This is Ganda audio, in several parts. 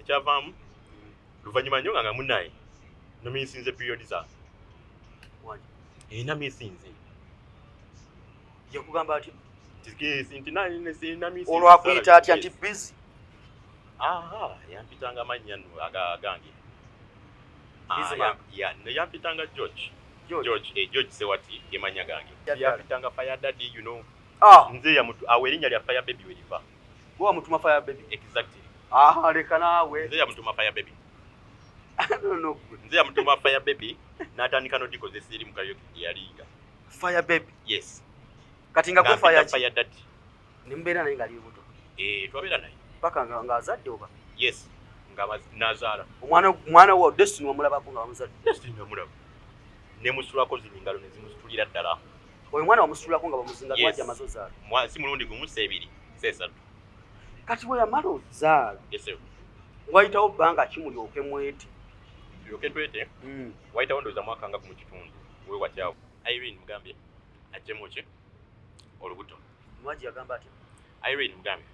Ekyavaamu luvannyuma nnyo nga munnaye nomisinze period zange. Wani? Namisinze. Yakugamba atya? Nti namisinze. Olwo akuyita atya nti Busy? Aha, yampitanga amannya nno agange. Busy Ah, man. Yampitanga George. George. George, George Sewati gemanya gange. Yaddala. Yampitanga Fire Daddy. Ah, Nze yamutu awo erinnya lya Fire Baby we liva. Gwe wamutuma Fire Baby? Exactly. Ah, leka naawe. Nze yamutuma Fire Baby. No, gwe. Nze yamutuma Fire Baby n'atandika n'odikozesa eri mu karaoke gye yalinga. Fire Baby? Yes. Kati nga gwe Ng'ampita Fire ki? Fire Daddy. Ne mubeera naye ng'ali lubuto? Eh, twabeera naye. Paka ng'azadde oba? Yes. Nga nazaala. Omwana wa Destiny wamulabako nga bamuzadde? Destiny namulaba. Nemusulako zino engalo ne zimusitulira ddala. Oyo mwana wamusitulako nga bamuzinga? Yes. Twajja amaze ozaala? Si mulundi gumu, si ebiri, si esatu. Kati bwe yamala ozaala, Yes, sir. wayitawo bbanga ki mulyoke mwete? Tulyoke twete, wayitawo ndowooza mwaka nga gumu kitundu we watyawo. Irene mugambye ajjemu ki? Olubuto. Nwagi yagamba atya? Irene mugambye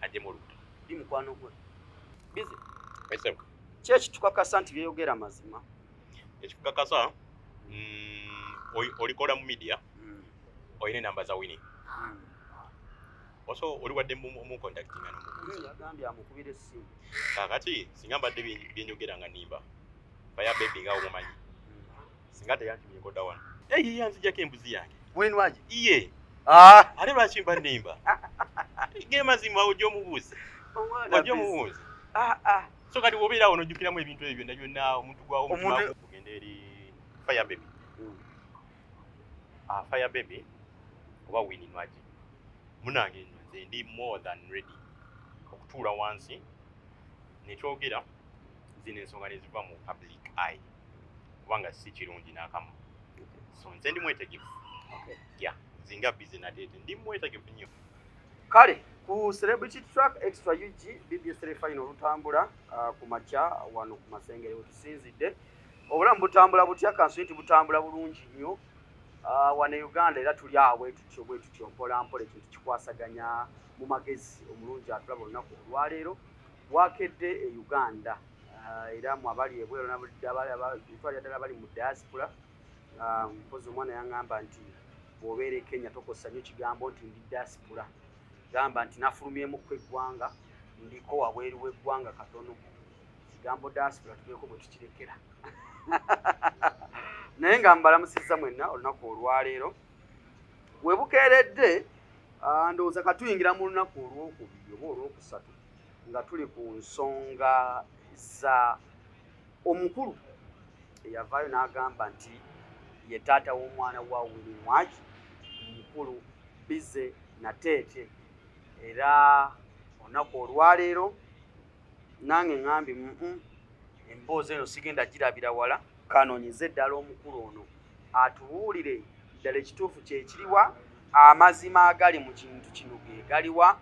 ajjemu olubuto. Ndi mukwano gwe Busy. Yes, sir. Ki ekitukakasa nti byeyogera mazima? Ekikukakasa, olikola mu media, olina enamba za Winnie. Also oli wadde mucontactinga n'omubuuza. Yagambye amukubira essimu. Kaakati singa mbadde byenjogera nga nimba, Fire Baby nga omumanyi, singa teyantumyeko dda wano. Eyi yanzijjako embuzi yange. Winnie Nwagi? Iye. Ah, Ate lwaki mba nnimba? Ge mazima, ojja omubuuza. Omwana Ojja Busy. omubuuza. Ah, ah. So kati bw'obeera awo n'ojjukiramu ebintu ebyo byonna byonna, omuntu gwawo omutima gugenda eri Fire Baby. Ah, Fire Baby oba Winnie Nwagi, munange nno nze ndi more than ready okutuula wansi ne twogera zino ensonga ne ziva mu public eye, kubanga si kirungi n'akamu. So nze ndi mwetegefu. Yeah, zinga Busy Nateete ndi mwetegefu nnyo. Kale ku Celebrity Track Extra UG BBS Final olutambula ku makya wano ku Masengere we tusinzidde. Obulamu butambula butya? Kansu nti butambula bulungi nnyo. Wano e Uganda era tuli awo bwe tutyo bwe tutyo, mpola mpola ekintu kikwasaganya mu magezi. Omulungi atulaba olunaku olwaleero, bwakedde e Uganda, era mu abali ebweru n'abali ddala abali mu diaspora, mpozi omwana yaŋŋamba nti bw'obeera e Kenya tokozesa nnyo kigambo nti ndi diaspora, gamba nti nafulumyemuko eggwanga, ndiko wabweru w'eggwanga katono. Kigambo diaspora tubeeko bwe tukirekera. Naye nga mbalamusizza mwenna olunaku olwaleero we bukeeredde. Ndowooza katuyingira mu lunaku olwokubiri oba olwokusatu nga tuli ku nsonga za omukulu eyavaayo n'agamba nti ye taata w'omwana wa Winnie Nwagi, omukulu Busy Nateete. Era olunaku olwaleero nange ŋŋambye, emboozi eno sigenda girabira wala, kanoonyeze ddala omukulu ono atubuulire ddala ekituufu kyekiriwa, amazima agali mu kintu kino ge galiwa,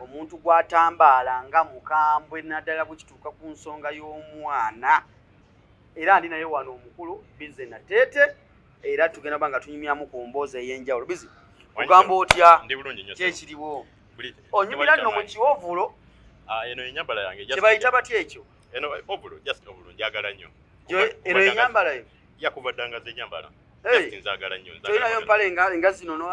omuntu gw'atambaala nga mukambwe naddala bwe kituuka ku nsonga y'omwana. Era ndi naye wano omukulu Busy Nateete, era tugenda ba nga tunyumyamu ku mboozi ey'enjawulo. Busy, ogamba otya? Ndi bulungi nnyo, sir. Kyekiriwo? Onyumira Onyumira nno mu kiwovulo. Ah, eno enyambala yange. Kyebayita batya ekyo? Eno ovulo, just ovulo, njagala nnyo. Eno enyambala yo? Yakuva ddanga ze nyambala. Hey. Just nzaagala nnyo. Tolinayo mpale nga zino no?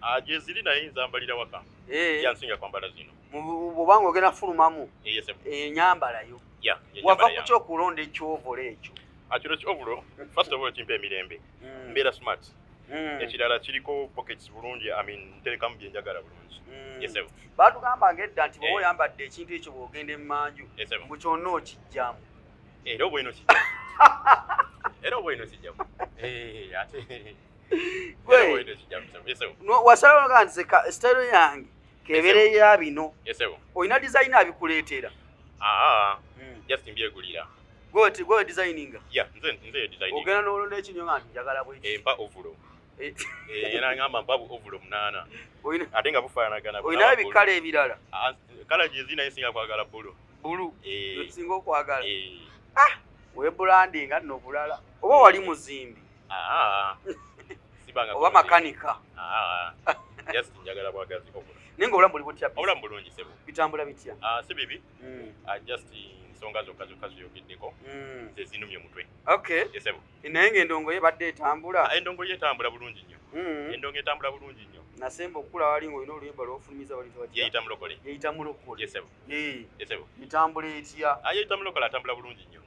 Ah, gye ziri naye nzambalira waka. Yansinga kwambala zino. Bw'obanga ogenda fulumamu? Yes, sir. Enyambala yo? Yeah. Wava ku kyokulonda ekyovulo ekyo? Ah, kino kyovulo, first of all kimpa emirembe, mbeera smart. Ekirala kiriko pockets bulungi, I mean nterekamu bye njagala bulungi. Yes, sir. Baatugamba ng'edda nti bw'oba Eh. oyambadde ekintu ekyo, bw'ogenda emmanju, Yes, sir. mbu kyonna okijjamu. Era oba olina okijjamu, era oba olina okijjamu. Eh, ate era oba olina okijjamu, sir. Yes, sir. Wasalawo nga nze sitayiro yange kebeere ya bino? Yes, sir. Olina designer abikuleetera? Ah, just mbyegulira. Gwe designinga? Yeah, nze designing. Ogenda n'olonda ekinyo nga nti njagala bweki? Eh, mpa ovulo. Eh, era ngamba mpa ovulo munaana. Ate nga bufaanagana. Olinayo ebikala ebirala? Ah, kala gye ziri naye singa kwagala blue. Blue? Eh. Osinga okwagala? Eh. Webrandinga nno bulala, oba wali muzimbi? Ah, sibanga Oba makanika? Ah, just njagala bwagazi ovulo. Naye nga obulamu buli butya? Obulamu bulungi, sebo. Bitambula bitya? Ah, si bibi. Ah, just Ensonga zokka zokka zoyogeddeko ze zinumye omutwe. Okay. Yes ssebo. Naye ng'endongo ye badde etambula. Ah, endongo ye etambula bulungi nnyo. Endongo etambula bulungi nnyo. Nasemba okukula wali ng'olina oluyimba lw'ofulumiza wali tewatya. Yeyita mulokole. Yeyita mulokole. Yes ssebo. Yes ssebo. Etambula etya? Ah, yeyita mulokole atambula bulungi nnyo.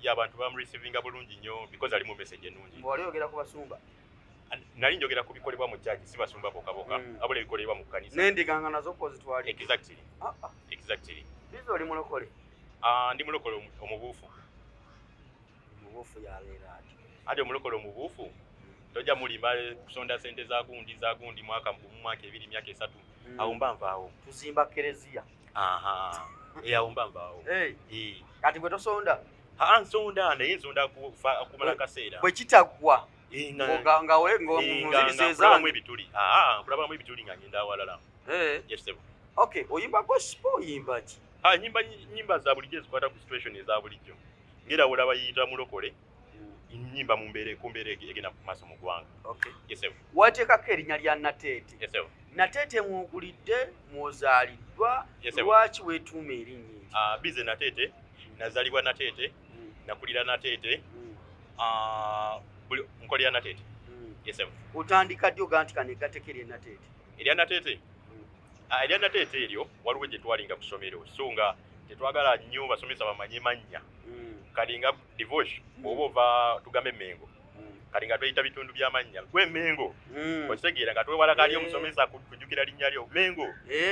Ye abantu bamureceivinga bulungi nnyo because alimu message ennungi. Mbu wali oyogera ku basumba? Nali njogera ku bikolebwa mu church, si basumba bokka bokka, wabula ebikolebwa mu kkanisa. N'endiga nga nazo kozitwalidde. Exactly. Ah, ah. Exactly. Bizo oli mulokole? Ah, ndi mulokole omubuufu. Omubuufu yabeera atya? Ate omulokole omubuufu tojja mulimba kusonda sente za gundi za gundi mwaka gumu, mwaka ebiri, myaka esatu. Awo mba nvaawo. Tuzimba kereziya. Aha. Awo mba nvaawo. Hey. Kati gwe tosonda? Aa, nsonda naye nsonda kumala kaseera. Bwe kitaggwa. Nga ebituli. Aa, nkulabamu ebituli nga ngenda awalala. Yes, sir. Okay, oyimba gospel oyimba ki? Ah, nyimba za bulijjo ezikwata ku situation eza bulijjo. Ngera wolaba yiyita mulokole, nyimba mu mbeera ku mbeera egenda ku maaso mu ggwanga. Okay. Yes, sir. Wateekako erinnya lya Nateete. Yes, sir. Nateete mw'okulidde, mw'ozaaliddwa, Yes, sir. lwaki weetuuma erinnya eryo? Ah, Bize Nateete, nazaalibwa Nateete, nakulira Nateete, buli nkolera Nateete. Yes, sir. Otandika ddi ogaa nti kano eggateko erya Nateete? Erya Nateete? Ah, erya Nateete eryo waliwo gye twalinga ku ssomero, so nga tetwagala nnyo basomesa bamanye mannya. Kati nga divorce bw'oba ova tugambe Mengo, kati nga tweyita bitundu bya mannya, gwe Mengo. Okitegeera nga twewala kali omusomesa kujjukira linnya lyo Mengo.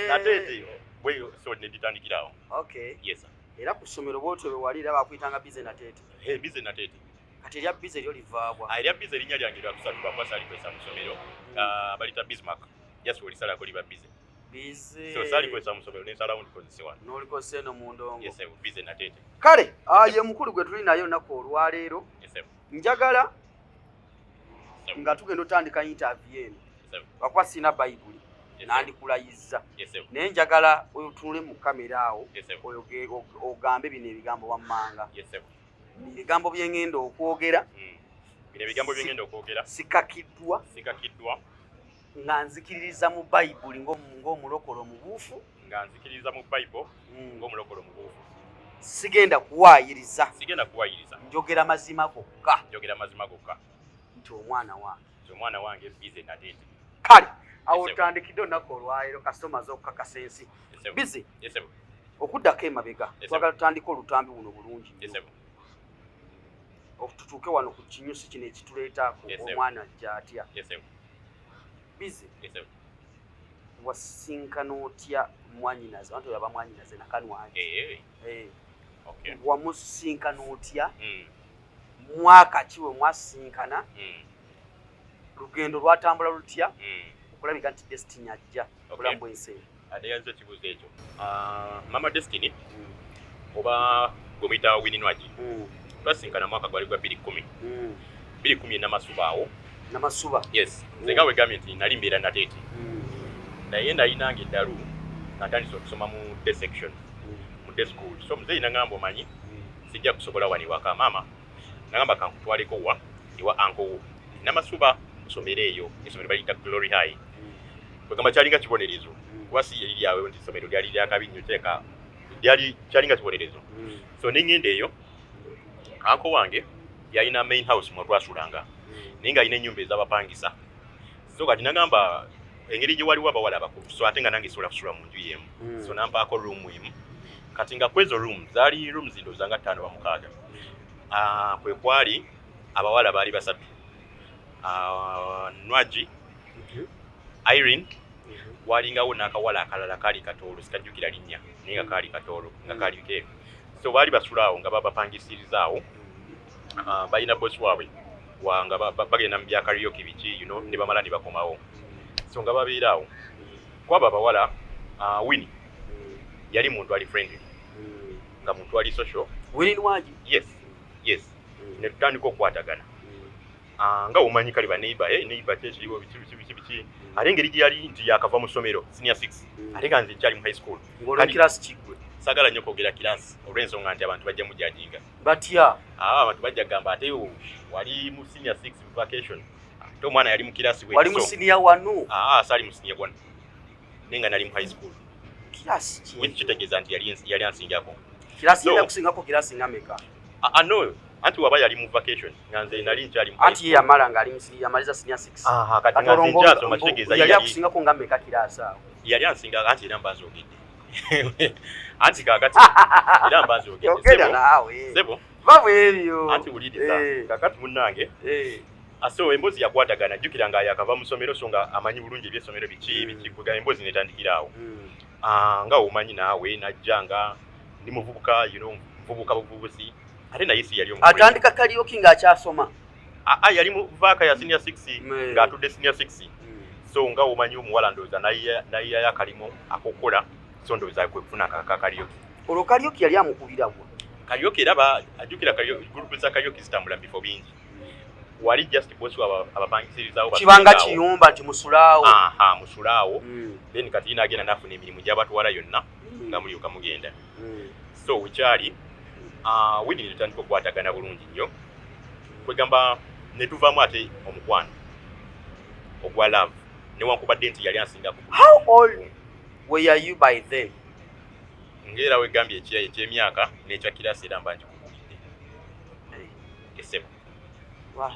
Nateete bwe so ne ditandikira awo. Okay. Yes, sir. Era ku ssomero bw'otyo bwe wali era bakuyitanga Bize Nateete. Hey, Bize Nateete. Kati erya Bize eryo livaabwa? Ah, erya Bize erinnya lyange lya kusatu lwakuba saalikozesa mu ssomero. Ah, balita Bismarck. Just olisalako liba Bize. Bize. So saalikozesa mu ssomero ne nsalawo ndikozese wano. N'olikozesa eno mu ndongo. Yes, sir. Bize Nateete. Kale, ye mukulu gwe tuli naye olunaku olwaleero. Yes, sir. Njagala Yes, sir. nga tugenda otandika interview eno. Yes, sir. Lwakuba sirina Bayibuli. Yes, sir. Nandikulayizza. Yes, sir. Naye njagala otunule mu kamera awo, Yes, sir. ogambe bino ebigambo wammanga. Yes, sir. Ebigambo bye ngenda okwogera. Bino ebigambo bye ngenda okwogera. Sikakiddwa. Sikakiddwa. Nga nzikiririza mu Bayibuli ng'omulokole omubuufu. Nga nzikiririza mu Bayibuli ng'omulokole omubuufu. Sigenda kuwaayiriza. Sigenda kuwaayiriza. Njogera mazima gokka. Njogera mazima gokka. Nti omwana wange. Nti omwana wange Bize Nateete. Kale, awo otandikidde olunaku olwaleero kasitoma z'okukakasa ensi. Bize. Yes, sir. Okuddako emabega, twagala tutandike olutambi buno bulungi nnyo. Yes, sir. Tutuuke wano ku kinyusi kino ekituleetaako omwana ajja atya. Yes, sir. Bize. Yes, sir. Wasinkana otya mwannyinaze? Anti oyo aba mwannyinaze nakanwagi. Okay. Wamusinkana otya? Mwaka ki we mwasinkana? Lugendo lwatambula lutya? Okulabika nti Destiny ajja obulamu bw'ensi eno. Ate yanze ekibuuzo ekyo. Mama Destiny oba gwe muyita Winnie Nwagi. Twasinkana mwaka gwali gwa 2010. 2010 Namasuba awo. Namasuba. Yes. Nze nga wegambye nti nali mbeera Nateete. Naye nalinanga eddalu nga ntandise okusoma mu day section, mu day school. So muzeeyi nangamba omanyi sijja kusobola wano ewaka maama. Nangamba kankutwaleko wa ewa uncle wo. Namasuba nsomero eyo, essomero baliyita Glory High. Kwegamba kyalinga kibonerezo. Kuba si eriri awo nti essomero lyali lya kabi nnyo teeka lyali kyalinga kibonerezo. So ne ngenda eyo, uncle wange yalina main house mwe twasulanga. Naye ng'alina ennyumba ez'abapangisa. So kati nagamba engeri gye waliwo abawala abakulu, so ate nga nange sobola kusula mu nju y'emu. So nampaako room emu. Kati nga kwezo room zaali rooms ndowooza nga 5 oba 6. Kwe kwali abawala baali basatu. Nwagi, Irene, walingawo n'akawala akalala kaali katoolo, sikajjukira linnya, naye nga kaali katoolo, nga kaali keeru. So baali basula awo nga babapangisiriza awo. Balina boss waabwe nga bagenda mu bya karaoke biki, you know, ne bamala ne bakomawo. So nga babeera awo. Kwabo abawala, Winnie yali muntu ali friendly, nga muntu ali social. Winnie Nwagi? Yes, yes. Ne tutandika okukwatagana. Nga omanyi kale ba neighbor, neighbor ki ekiriwo biki biki biki biki. Ate engeri gye yali nti yakava mu ssomero senior 6, ate nga nze nkyali mu high school. Ng'oli class ki ggwe? Saagala nnyo kwogera class olw'ensonga nti abantu bajja mujajinga. Batya? Abantu bajja kugamba ate wali mu senior 6 vacation. Ate omwana yali mu class bwe. Wali mu senior 1? Saali mu senior 1. Naye nga nali mu high school. Class ki? Which kitegeeza nti yali ansingako. Kirasi yali akusingako kirasi nga meka? No, anti waba yali mu vacation nga nze nali nkyali mu Anti ye yamala nga ali mu yamaliza senior 6. Aha, kati nga nze nkyasoma, kitegeeza yali akusingako nga meka kirasi awo? Yali ansinga, anti era mba nzogedde. Anti kakati era mba nzogedde. Yogera naawe. Sebo. Babu ebyo. Anti wuliriza. Kakati munnange. Aso emboozi yakwatagana, jjukira nga yakava mu ssomero, so nga amanyi bulungi ebyessomero biki biki, kwega emboozi netandikira awo. Nga omanyi naawe najja nga ndi muvubuka, nvubuka buvubusi, ate naye si yali Atandika karaoke ng'akyasoma? Yali mu vac ya senior 6, ng'atudde senior 6. So nga omanyi omuwala ndowooza nayiyayo akalimu akokukola, so ndowooza kwe kufuna ka karaoke. Olwo karaoke yali amukubiragwa? Karaoke era ajjukira group za karaoke zitambula mu bifo bingi, wali just boss abapangisirizawo. Kibanga kiyumba nti musulaawo. Aha, musulaawo. Then kati nagenda nafuna emirimu gy'abatwala yonna nga mulyoka mugenda. So wekyali Winnie netandika okukwatagana bulungi nnyo, kwegamba netuvaamu ate omukwano ogwa love, newankubadde nti yali ansinga. How old were you by then? Ngaera wegambye ekyemyaka n'ekya kirasi era mba nkikubuulidde, esebo,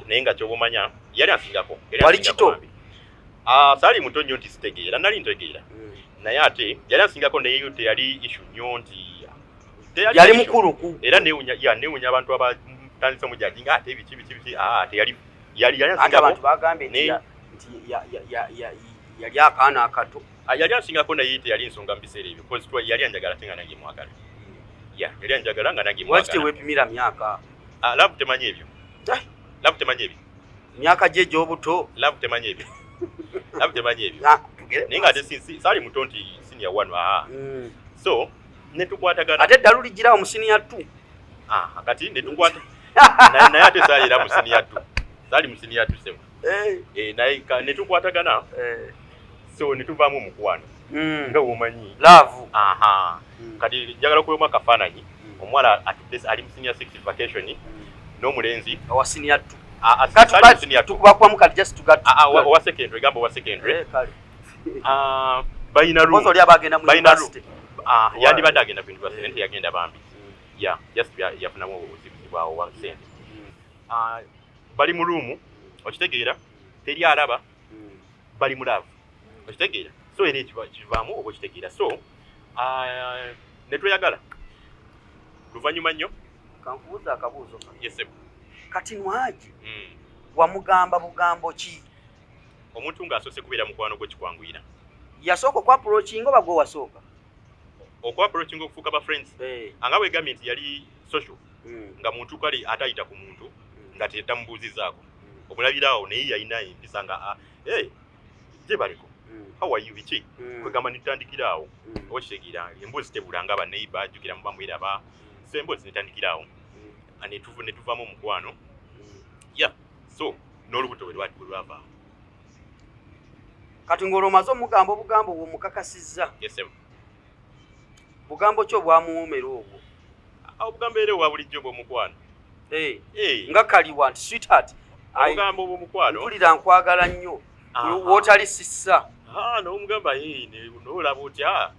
naye nga kyoba omanya yali ansingako. Wali kito? Saali muto nnyo nti sitegeera, nali ntegeera, naye ate yali ansingako, naye teyali issue nnyo nti yali mukulu ku Era newunya abantu abatandise omujudginga ate biki biki biki. Teyali yali yali Ate abantu bagambye nti yali akaana akato. Yali ansingako, naye teyali nsonga mu biseera ebyo, because yali anjagala ate nga nange mwagala. Ya, yali anjagala nga nange mwagala. Lwaki teweepimira myaka? Love temanyi ebyo. Love temanyi ebyo. Myaka gye egy'obuto. Love temanyi ebyo, love temanyi ebyo. Naye nga ate saali muto nti senior one. Aha, so netukwatagana. Ate eddalu ligirawo mu senior two. Kati netukwata naye ate saali era mu senior two, saali mu senior two, sebo. Naye netukwatagana, so netuvaamu omukwano nga womanyi. Love. Aha, kati njagala okuwemu akafaananyi. Omuwala atudde ali mu senior six vacation n'omulenzi Owa senior two. Tukubakwamu kati just owa secondary, gamba owa secondary. Balina room. Oli abagenda mu university. Yandibadde agenda ku university naye teyagenda bambi. Ya, just yafunamu obuzibu awo wa sente. Bali mu room, okitegeera, teri alaba, bali mu love, okitegeera. So era ekivaamu oba okitegeera, so ne tweyagala luvannyuma nnyo. Kankubuuza akabuuzo. Yes. Kati Nwagi wamugamba bugambo ki? Omuntu ng'asoose kubeera mukwano gwe kikwanguyira. Yasooka okwapproachinga oba gwe wasooka? Okwapproachinga, okufuuka ba friends. Anga wegambye nti yali social, nga muntu kale atayita ku muntu nga tetamubuuzizaako, omulabiraawo, naye yalina empisa nga hey, gye baliko, how are you, biki, kwegamba nitandikira awo, oba kitegeera, emboozi tebula nga baneighbor, ajjukira muba mweraba, so emboozi netandikira awo, netuvaamu omukwano. Ya, so n'olubuto bwe lwavaawo. Kati ng'olwo omaze omugamba obugambo bw'omukakasizza? Yes. Bugambo ki obwamuwoomera obwo? Obugambo era obwa bulijjo bw'omukwano. Nga kaliwa nti sweetheart, Obugambo obw'omukwano. Mpulira nkwagala nnyo, wootali sissa. N'omugamba, n'olaba otya,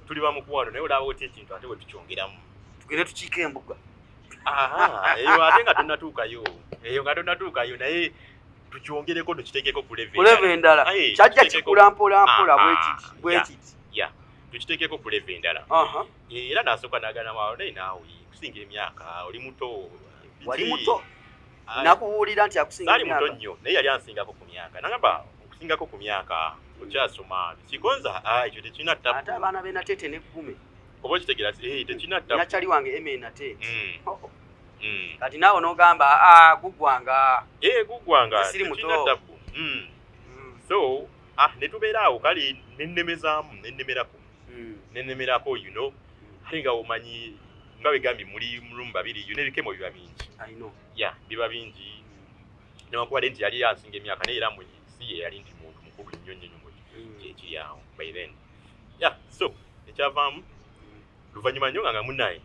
tuli bamukwano, naye olaba otya ekintu ate bwe tukyongeramu? Tugende tukiika embuga. Eyo ate nga tonnatuukayo, eyo nga tonnatuukayo, naye tukyongereko, tukitegeko ku level endala. Kyajja kikula mpola mpola bwe kiti. Ya, tukitegeko ku level endala. Era nasooka nagana naye naawe kusinga emyaka oli muto. Wali muto, nakubuulira nti akusinga. Saali muto nnyo, naye yali ansingako ku myaka. Nagamba okusingako ku myaka okyasoma kikonza ekyo tekirina tabu. Ate abaana be Nateete neggume. Oba okitegeera, tekirina tabu. Nakyali wange eme Nateete. Kati naawe n'ogamba guggwanga. Guggwanga. Siri muto. Tabu. So ne tubeera awo, kale nennemezaamu, nennemerako, nennemerako, ate nga omanyi nga wegambye muli mu room babiri, ebikemo biba bingi. Ya, biba bingi, newankubadde nti yali ansinga emyaka, naye era si ye yali nti muntu mukulu nnyo nnyo nnyo kyekiri awo by then. Ya, so ekyavaamu luvannyuma nnyo nga munaye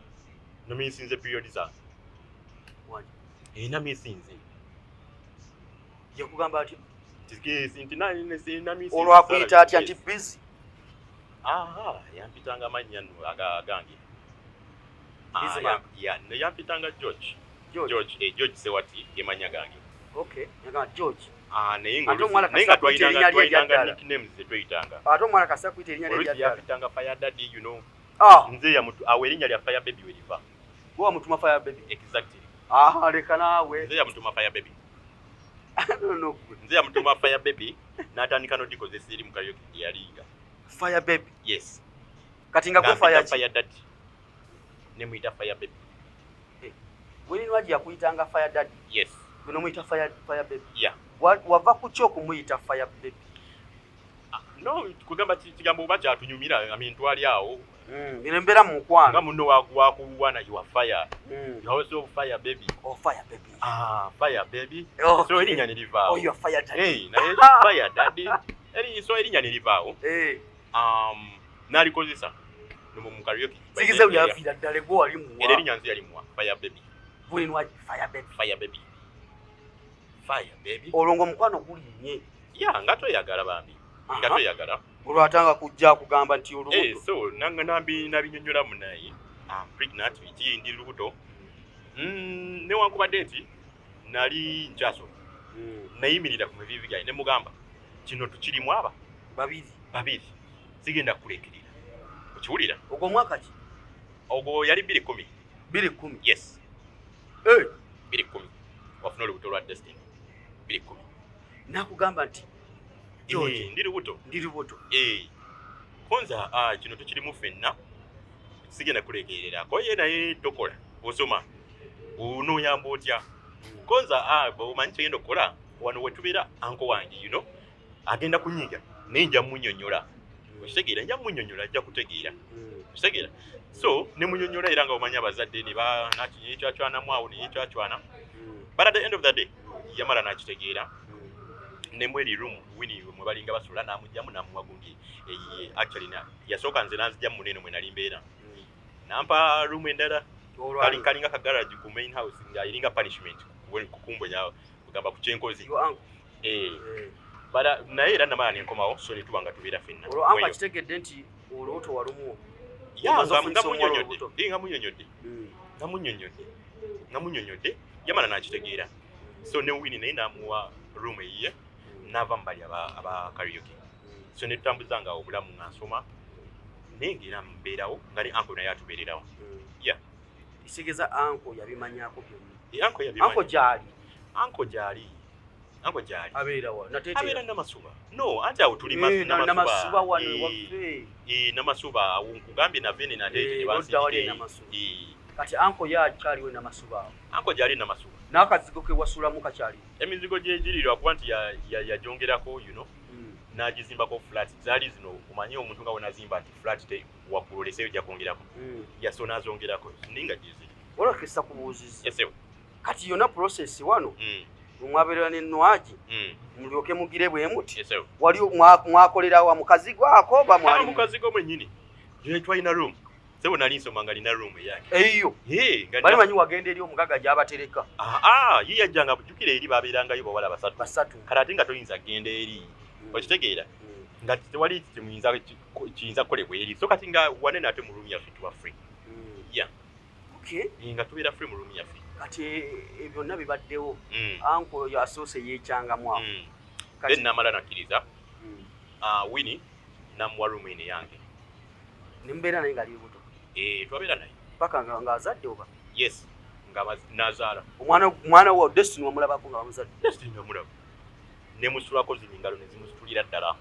nomisinze period zange. Namisinze. Yakugamba atya? Nti Olwo akuyita atya, nti busy? Aha, yampitanga amannya nno agange. Bismarck. Yampitanga George. George. George, George Sewati gemanya gange. Okay, yagamba George. Ah, naye Ate omwana naye nga kasita kuyita erinnya lye twalina erya nicknames zetweyitanga. Ate omwana kasita kuyita erinnya lye Oluusi erya ddala. yampitanga Fire Daddy, you know. Ah, Nze yamutu awo erinnya lya Fire Baby weriva. gwe wamutuma Fire Baby? Exactly. Ah, leka naawe. Nze yamutuma Fire Baby. No, gwe. Nze yamutuma Fire Baby n'atandika n'odikozesa eri mu karaoke gye yalinga. Fire Baby. Yes. Kati nga gwe Nga Fire mpita ki? Fire Daddy. Ne muyita Fire Baby. Winnie Nwagi yakuyitanga Fire Daddy. Yes. Gwe n'omuyita Fire Baby. Yeah. Wava ku ki okumuyita Fire Baby? Ah, no, kugamba kigambo oba kyatunyumira, I mean, twali awo. Bino mbeera mu mukwano. Nga munno wakuwana, you are fire. You are also fire baby. Oh, Fire Baby. Ah, Fire Baby. Okay. So erinnya ne livaawo. Oh, you are Fire Daddy. Hey, naye Fire Daddy. So erinnya ne livaawo. Nalikozesa mu karaoke. Sigize byaviira ddala gwe wali muwa. Era erinnya nze yalimuwa, Fire Baby. Winnie Nwagi, Fire Baby. Fire Baby. Fire Baby. Olwo ng'omukwano gulinnye. Yeah, nga toyagala bambi. Nga toyagala. Olwo atanga kujja akugamba nti olubuto. So nanga nambi nabinyonnyola munaye. I'm pregnant, biki ndi lubuto. Newankubadde nti nali nkyasoma. Nayimirira ku maviivi gange ne mugamba kino tukirimu aba Babiri. Babiri. Sigenda kulekerera. Okiwulira? Ogwo mwaka ki? Ogwo yali 2010. 2010. Yes. 2010. Wafuna olubuto lwa Destiny. 2010. Nakugamba nti George, Ndi lubuto. Ndi lubuto. Konza, kino tukirimu ffenna. Sigenda kulekerera. Ko ye naye tokola. Osoma. Onooyamba otya? Konza, bw'omanyi kyegenda okukola, wano we tubeera anko wange, you know, agenda kunyiga naye nja munnyonnyola. Okitegeera, nja munnyonnyola, ajja kutegeera. Okitegeera? So ne munnyonnyola era nga omanyi abazadde ne ba nakinyecwacwanamu awo ne yeecwacwana. But at the end of the day, yamala n'akitegeera. Ne mweri room Winnie mwe balinga basula n'amugyamu n'amuwa gundi eyiye. Actually yasooka nze n'anzigyamu munene mwe nali mbeera. Nampa room endala. Kalinga ka garage ku main house nga eringa punishment kukumbonya kugamba ku kyenkozi. Your uncle. But naye era namala ne nkomawo, so ne tuba nga tubeera ffenna. Olwo uncle akitegedde nti olubuto walumuwo. Ya, Omaze ofunisa nga omuwala munnyonnyodde. olubuto. Nga munnyonnyodde. Nga munnyonnyodde. Nga munnyonnyodde. Yamala n'akitegeera. So ne Winnie naye n'amuwa room eyiye, n'ava mu bali aba karaoke. So ne tutambuza nga obulamu nga nsoma, naye ng'era mbeerawo, nga ne uncle naye atubeererawo. Yeah. Kitegeeza uncle yabimanyaako byonna. Uncle yabimanya. Uncle gy'ali? Uncle gy'ali. Uncle gy'ali. Abeera wa? Nateetera. Abeera Namasuba. No, anti awo tuli Namasuba. Namasuba wano ewaffe. Namasuba awo nkugambye nava eno Nateete gye Oludda wali bansindika. Namasuba. Kati uncle ye akyaliwo Namasuba awo? Uncle gy'ali Namasuba. N'akazigo ke wasulamu kakyali? Emizigo gye giri lwakuba nti yagyongerako, you know, n'agizimbako flat. Zaali zino omanyi omuntu nga bw'onazimba nti flat te waggulu oleseeyo ojja kwongerako. Yaso n'azongerako naye nga gyeziri. Olwokesa kubuuzizza. Yes, sir. Kati yonna process wano, mwabeera ne Nwagi, mulyoke mugire bwe muti. Yes, sir. Wali mwakolera wa mu kazigo ako oba mwali? Mu kazigo mwennyini. Ye twalina room. Sebo nali nsoma nga nina room eyange. Eyo. Nga Bali manyi wagenda eri omugaga gy'abatereka. Ye yajjanga jjukira eri babeerangayo bawala basatu. Basatu. Kale ate nga toyinza kugenda eri. Okitegeera? Nga tewali kiyinza kukolebwa eri. So kati nga wanene ate mu room yaffe tuba free. Yeah. Okay. Nga tubeera free mu room yaffe. Kati byonna bibaddewo. Uncle oyo asoose yeekyangamu awo. Kati Then namala nakkiriza. Winnie namuwa room eno eyange. Ne mubeera naye ng'ali lubuto. Twabeera naye. Paka ng'azadde oba? Yes, nga nazaala. Omwana wa Destiny wamulabako nga bamuzadde? Destiny namulaba. Ne musulako zino engalo ne zimusitulira ddala.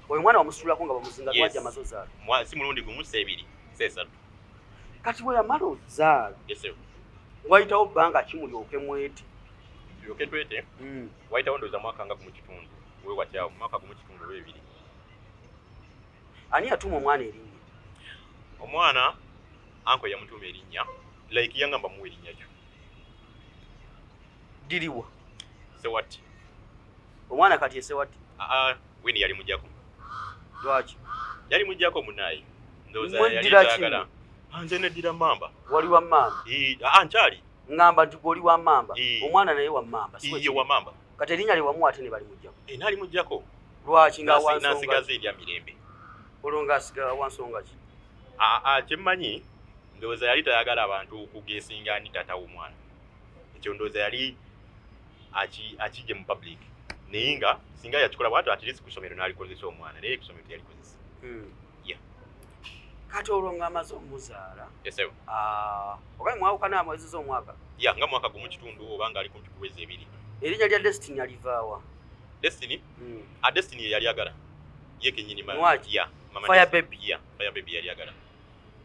Oyo mwana wamusitulako nga bamuzinga Yes. lwaki amaze ozaala? Si mulundi gumu, si ebiri, si esatu. Kati bwe yamala ozaala, Yes, sir. wayitawo bbanga ki mulyoke mwete? Tulyoke twete? Wayitawo ndowooza mwaka nga gumu kitundu. Weewati awo, mwaka gumu kitundu oba ebiri. Ani yatuuma omwana erinnya? Omwana, uncle yamutuuma erinnya. Like yangamba muwe erinnya lyo. Diriwa? Sewati. Omwana kati ye Sewati? Winnie yali mujjako. Lwaki? Yali mujjako munnaye. Ndowooza Mwe yali ddira ki? tayagala. Nze neddira Mmamba. Wali wa Mmamba? Nkyali. Ŋŋamba nti gwe oli wa Mmamba. Omwana naye wa Mmamba, si bwe Ye kiri? wa Mmamba. Kati erinnya lye wamuwa ate ne balimuggyako. N'alimuggyako. Lwaki nga wa nsonga? N'asigaza erya Mirembe. Olwo ng'asigala wa nsonga ki? Kye mmanyi, Ndowooza yali tayagala abantu okugesinga ani taata w'omwana. Ekyo ndowooza yali akijje mu public, naye nga singa yakikola bwatyo, at least ku ssomero n'alikozesa omwana, naye ku ssomero teyalikozesa. Yeah. Kati olwo ng'amaze omuzaala, Esebo. Ogaye mwawukana amwezeza omwaka? Ya, nga mwaka gumu kitundu oba nga ali kumpi kuweza 2. Erinnya lya Destiny alivaawa? Destiny? A Destiny ye yali agala ye kenyini Nwaki? Ya, mama. Fire Destiny. Baby. Ya, Fire Baby yali agala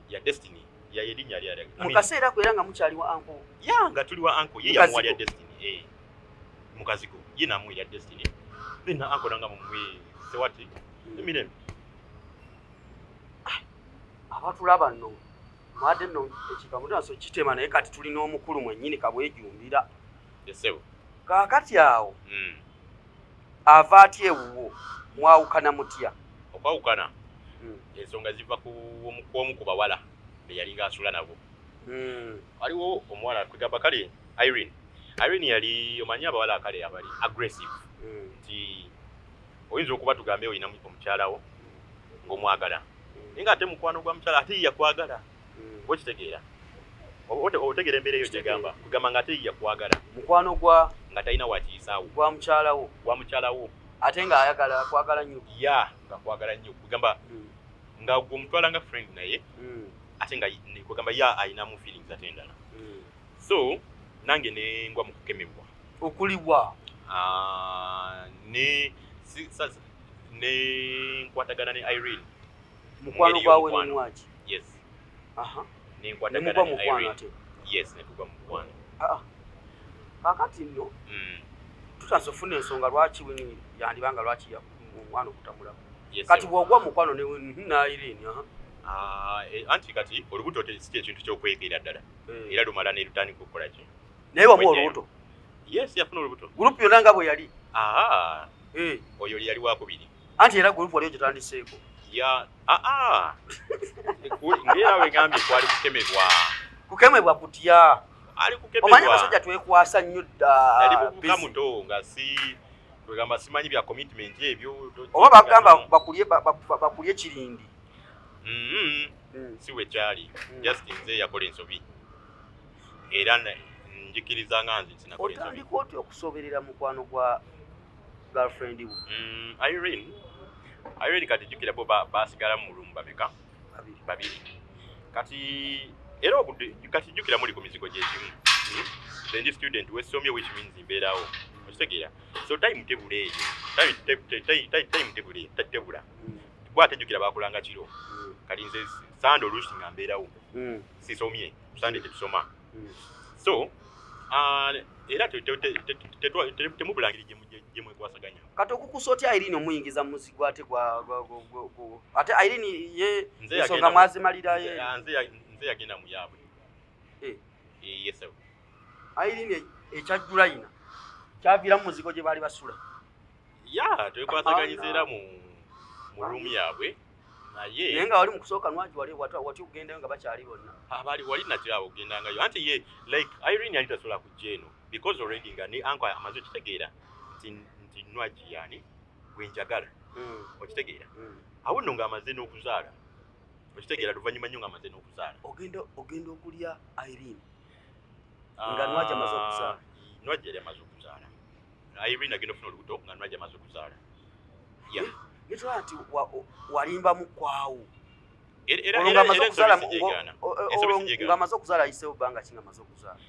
ya Destiny, ya erinnya yali agala. Mu kaseera ako era nga mukyali wa uncle? Ya, nga tuli wa uncle ye. Mukazigo. Yamuwa lya Destiny, eh, mukazigo ye namuwa erya Destiny, then na uncle nanga mumwe sewati emirembe. Abatulaba nno, mwadde nno ekigambo naso kitema, naye kati tulina omukulu mwennyini kabwejumbira. Esebo. Kaakati awo ava atya ewuwo? Mwawukana mutya? Okwawukana, ensonga ziva ku omu ku bawala be yalinga asula nabo. Waliwo omuwala kwegamba kale Irene. Irene yali, omanyi abawala kale abali aggressive, nti oyinza okuba, tugambe olina omukyalawo ng'omwagala, naye ng'ate mukwano gwa mukyala ate ye yakwagala. Okitegeera? Otegeera embeera eyo gyegamba kugamba nga ate ye yakwagala? Mukwano gwa Nga talina wakiyisaawo. Gwa mukyalawo? Gwa mukyalawo. Ate ng'ayagala kwagala nnyo? Ya, nga kwagala nnyo, kugamba nga gwomutwala nga friend, naye ate nga kugamba ya ayinamu feelings ate endala. So nange nengwa mu kukemebwa. Okuliwa? Ah, ne ne nkwatagana ne Irene. Mukwano Ngeri gwawe? y'omukwano. Nenwaki? Yes. Aha. Nenkwatagana nemugwa ne mukwano? Irene. Ate? Yes, netugwa mu mukwano. Ah, kaakati nno tutandise ofuna ensonga lwaki Winnie yandibanga lwaki omwana okutamulako. Yes, Kati sir. bw'ogwa mukwano ne Irene, aha. Ah, anti kati olubuto si ekintu kyokwegeera ddala. Era lumala ne lutandika okukola ki? Naye wamu Wejjayo. olubuto? Yes, yafuna olubuto. Gurupu yonna nga bwe yali? Aha. Oyo yali wakubiri. Anti era gurupu waliyo gyetandiseeko. Ya, aa, ngera wegambye kwali kukemebwa. Kukemebwa kutya? Ali Omanyi kukemebwa. abasajja twekwasa nnyo dda. Nali muvubuka Busy. muto nga si kwegamba simanyi bya commitment ebyo. Oba bagamba bakulye bakulye kirindi. Si wekyali. Just nze yakola ensobi, era njikiriza nga nze sinakola ensobi. Otandika otya okusoberera mukwano gwa girlfriend wo? Irene, Irene kati jjukira bo basigala mu room bameka? Babiri. Babiri. Kati era obudde, kati jjukira muli ku mizigo gyekimu. Nze ndi student wesomye, which means mbeerawo, okitegeera? So time tebula eyo, time tebula, tebula. Bwate jjukira bakulanga kiro. Kati nze Sande oluusi nga mbeerawo. Sisomye Sande, tetusoma. So era temubula ngeri gye mwekwasaganya. Kati okukusa otya Irene omuyingiza mu muzigo ate ate Irene ye Nze ensonga mwazimalirayo? Nze yagenda mu yaabwe. Eh. Yes, sir. Irene ekyajjulayina kyaviira mu muzigo gye baali basula? Ya, twekwasaganyiza era mu room yaabwe, Naye naye nga wali mu kusooka nwaki wali watya okugendayo nga bakyali bonna? Abaali wali nakyo awo ogendangayo, anti ye like Irene yali tasobola kujja eno because already nga ne uncle amaze okitegeera nti Nwagi yani gwe njagala, okitegeera? Awo nno ng'amaze n'okuzaala, okitegeera? Luvannyuma nnyo ng'amaze n'okuzaala. Ogenda okulya Irene nga Nwagi amaze okuzaala? Nwagi yali amaze okuzaala. Irene agenda okufuna olubuto nga Nwagi amaze okuzaala, ya. Nitulaba nti walimbamu kwawo. Era Olwo era ng'amaze era okuzaala ensobi sijeegaana. Ensobi olwo sijeegaana. ng'amaze okuzaala ayiseewo bbanga ki nga amaze okuzaala?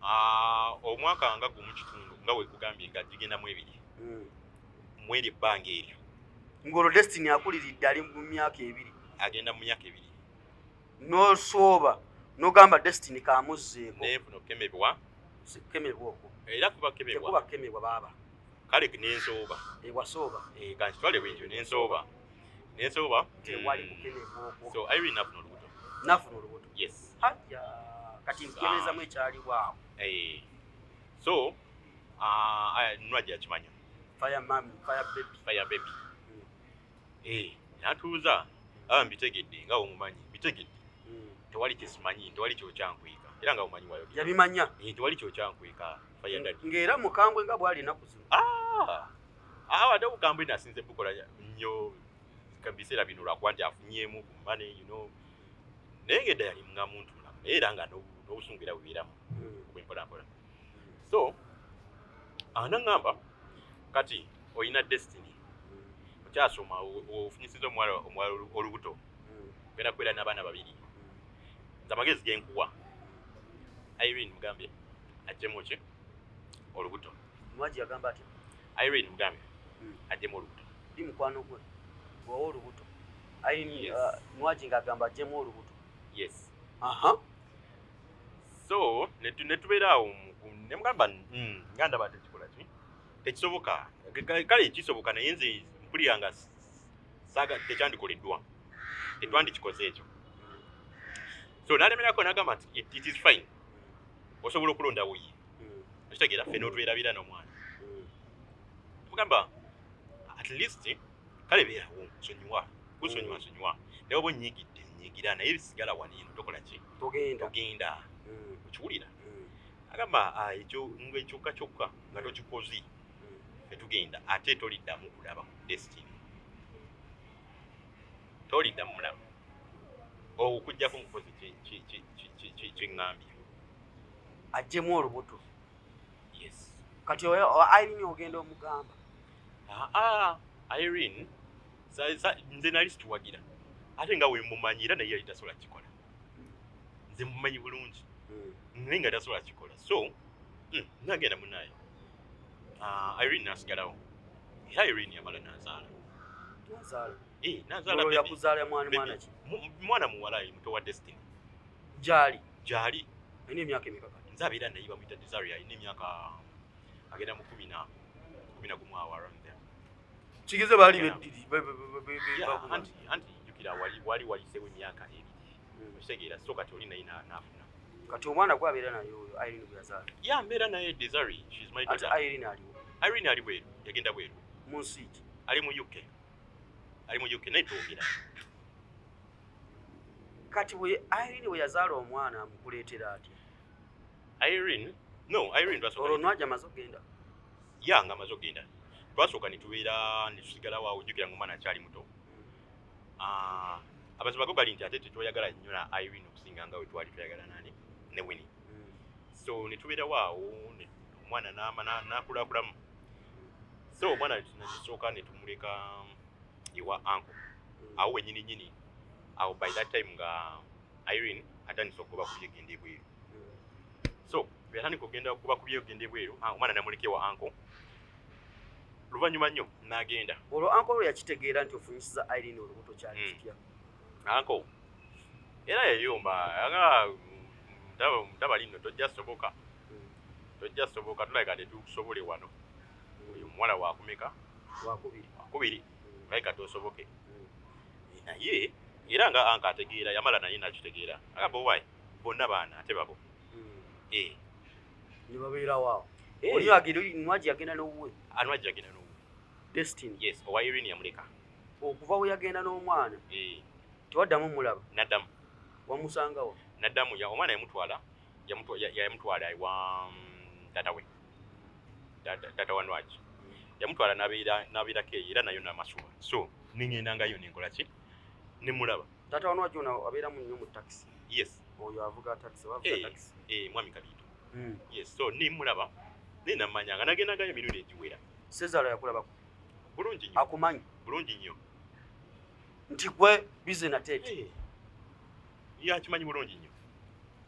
Ah, omwaka nga gumu kitundu, nga wekugambye nga gigendamu 2 mweri ebbanga eryo. Ng'olwo Destiny akuliridde ali mu myaka 2? Agenda mu myaka 2. N'osooba n'ogamba Destiny kamuzzeeko? Nenfuna okukemebwa. Kemebwa okwo? Era kuba kemebwa. Tekuba kemebwa baaba. Kale nensooba. Wasooba. Eh, kankitwale bwentyo, nensooba. Tewali kukemebwa okwo. So Irene afuna olubuto. Nafuna olubuto? Yes. Hajja kati nkukemerezamu ekyaliwo awo. Eh, so Nwagi yakimanya. Fire mami, fire baby. Fire baby. Eh, natuuza aba mbitegedde nga omumanyi mbitegedde. Tewali kyesimanyi, tewali kyokyankweka, era nga omumanyi wayogera. Yabimanya? Eh, tewali kyokyankweka, fire daddy. Ng'era mukambwe nga bw'ali ennaku zino? Ah, ah, ate obukambwe nasinze bukola nnyo biseera bino lwakuba nti afunyeemu ku money. Naye ngedda yali nga muntu mulamu, naye era nga n'obusungu era bubeeramu obwempolampola. So anaŋŋamba, kati olina Destiny, okyasoma, ofunyisiza omuwala olubuto, ogenda kubeera n'abaana babiri. Nze amagezi genkuwa, Irene mugambye ajjemu ki olubuto. Nwagi yagamba atya? Irene mugambye ajjemu olubuto. Di mukwano gwe gwewa olubuto Irene? Yes. Nwagi ng'agamba ajjemu olubuto? Yes. Aha. So netubeera awo, nemugamba, nga ndaba tekikola ki, tekisoboka. Kale kisoboka, naye nze mpulira nga saaga tekyandikoleddwa, tetwandikikoze ekyo. So nalemerako, nagamba nti it is fine, osobola okulondawo ye, okitegeera, ffe n'otwerabira n'omwana. Mugamba at least kale beerawo, nsonyiwa, kusonyiwa, nsonyiwa, naye oba onyiigidde nyiigira, naye sigala wano eno, tokola ki? Togenda. Togenda. Okiwulira? Agamba, "Ah, ekyo nga kyokka kyokka nga tokikoze, tetugenda, ate toliddamu kulaba ku Destiny, toliddamu mulaba okujjako nkukoze kyeŋŋambye." Ajjemu olubuto? Yes. Kati oyo Irene ogenda omugamba? Aa, Irene nze nali situwagira, ate nga wemumanyi era naye yali tasobola kikola. Nze mumanyi bulungi, naye nga tasobola kikola. So nagenda munaye. Ah, Irene nasigalawo, era Irene yamala nazaala. Nazaala? Eh, nazaala olwo baby. Yakuzaala mwana? Baby. Mwana ki? Mwana muwala, muto wa Destiny. Gyali? Gyali. Alina emyaka emeka kati? Nze abeera naye, bamuyita Desire, alina emyaka agenda mu 11 awo, around there. Kigeze baali Yeah. beddiri? Yeah, anti jjukira wali wayiseewo emyaka 2, okitegeera? So kati oli naye naafuna. Kati omwana gwabeera naye oyo Irene gwe yazaala? Yeah, mbeera naye Desire, she's my Ate daughter. Irene aliwo? Irene ali bweru, yagenda bweru. Mu nsi ki? Ali mu UK, ali mu UK, naye twogera. Kati bwe Irene bwe yazaala omwana, amukuleetera atya? Irene, no, Irene twasooka Olwo Nwagi amaze okugenda? Ya, nga amaze okugenda. Twasooka ne tubeera, ne tusigalawo awo, jjukira nga omwana akyali muto. Ah, amazima go gali nti ate tetweyagala nnyo na Irene okusinga nga we twali tweyagala nani, ne Winnie. So ne tubeerawo awo, omwana n'akulakulamu. So omwana nesooka ne tumuleka ewa uncle awo wenyini nyini awo. By that time nga Irene atandise okugoba ku byegenda ebweru. So bwe yatandika okugenda kuba ku byegenda ebweru, ah, omwana namuleka ewa uncle. Luvannyuma nnyo n'agenda. Olwo uncle lwe yakitegeera nti ofunyisiza Irene olubuto, kyali kitya? Uncle era yayomba nga ndaba lino tojja soboka, tojja soboka, tulabika tetukusobole wano. Oyo omuwala wakumeka? Wakubiri. Wakubiri, tulabika tosoboke. Naye era nga uncle ategeera, yamala naye nakitegeera, agamba owaayi bonna baana ate babo. Eh. Ne babeerawo awo. Eh. Oli agenda, Nwagi yagenda n'owuwe? Nwagi yagenda n'owuwe. Destiny? Yes, owa Irene yamuleka. Okuva we yagenda n'omwana, Eh, tewaddamu mulaba? Naddamu. Wamusangawo? Naddamu omwana yamutwala, yamutwala ewa tata we, tata wa Nwagi yamutwala n'abeerako eyo, era nayo namasuba. So neŋŋendangayo nenkola ki, nemulaba. Taata wa Nwagi ono abeeramu nnyo mu takisi? Yes. Oyo avuga takisi, oba avuga Eh, takisi? Eh, mwami Kabiito. Yes, so nemulaba naye namanya nga nagendangayo emirundi egiwera. Sezaala yakulabako? Bulungi nnyo. Akumanyi? Bulungi nnyo. Nti gwe bize nateete? Eh, yakimanyi bulungi nnyo,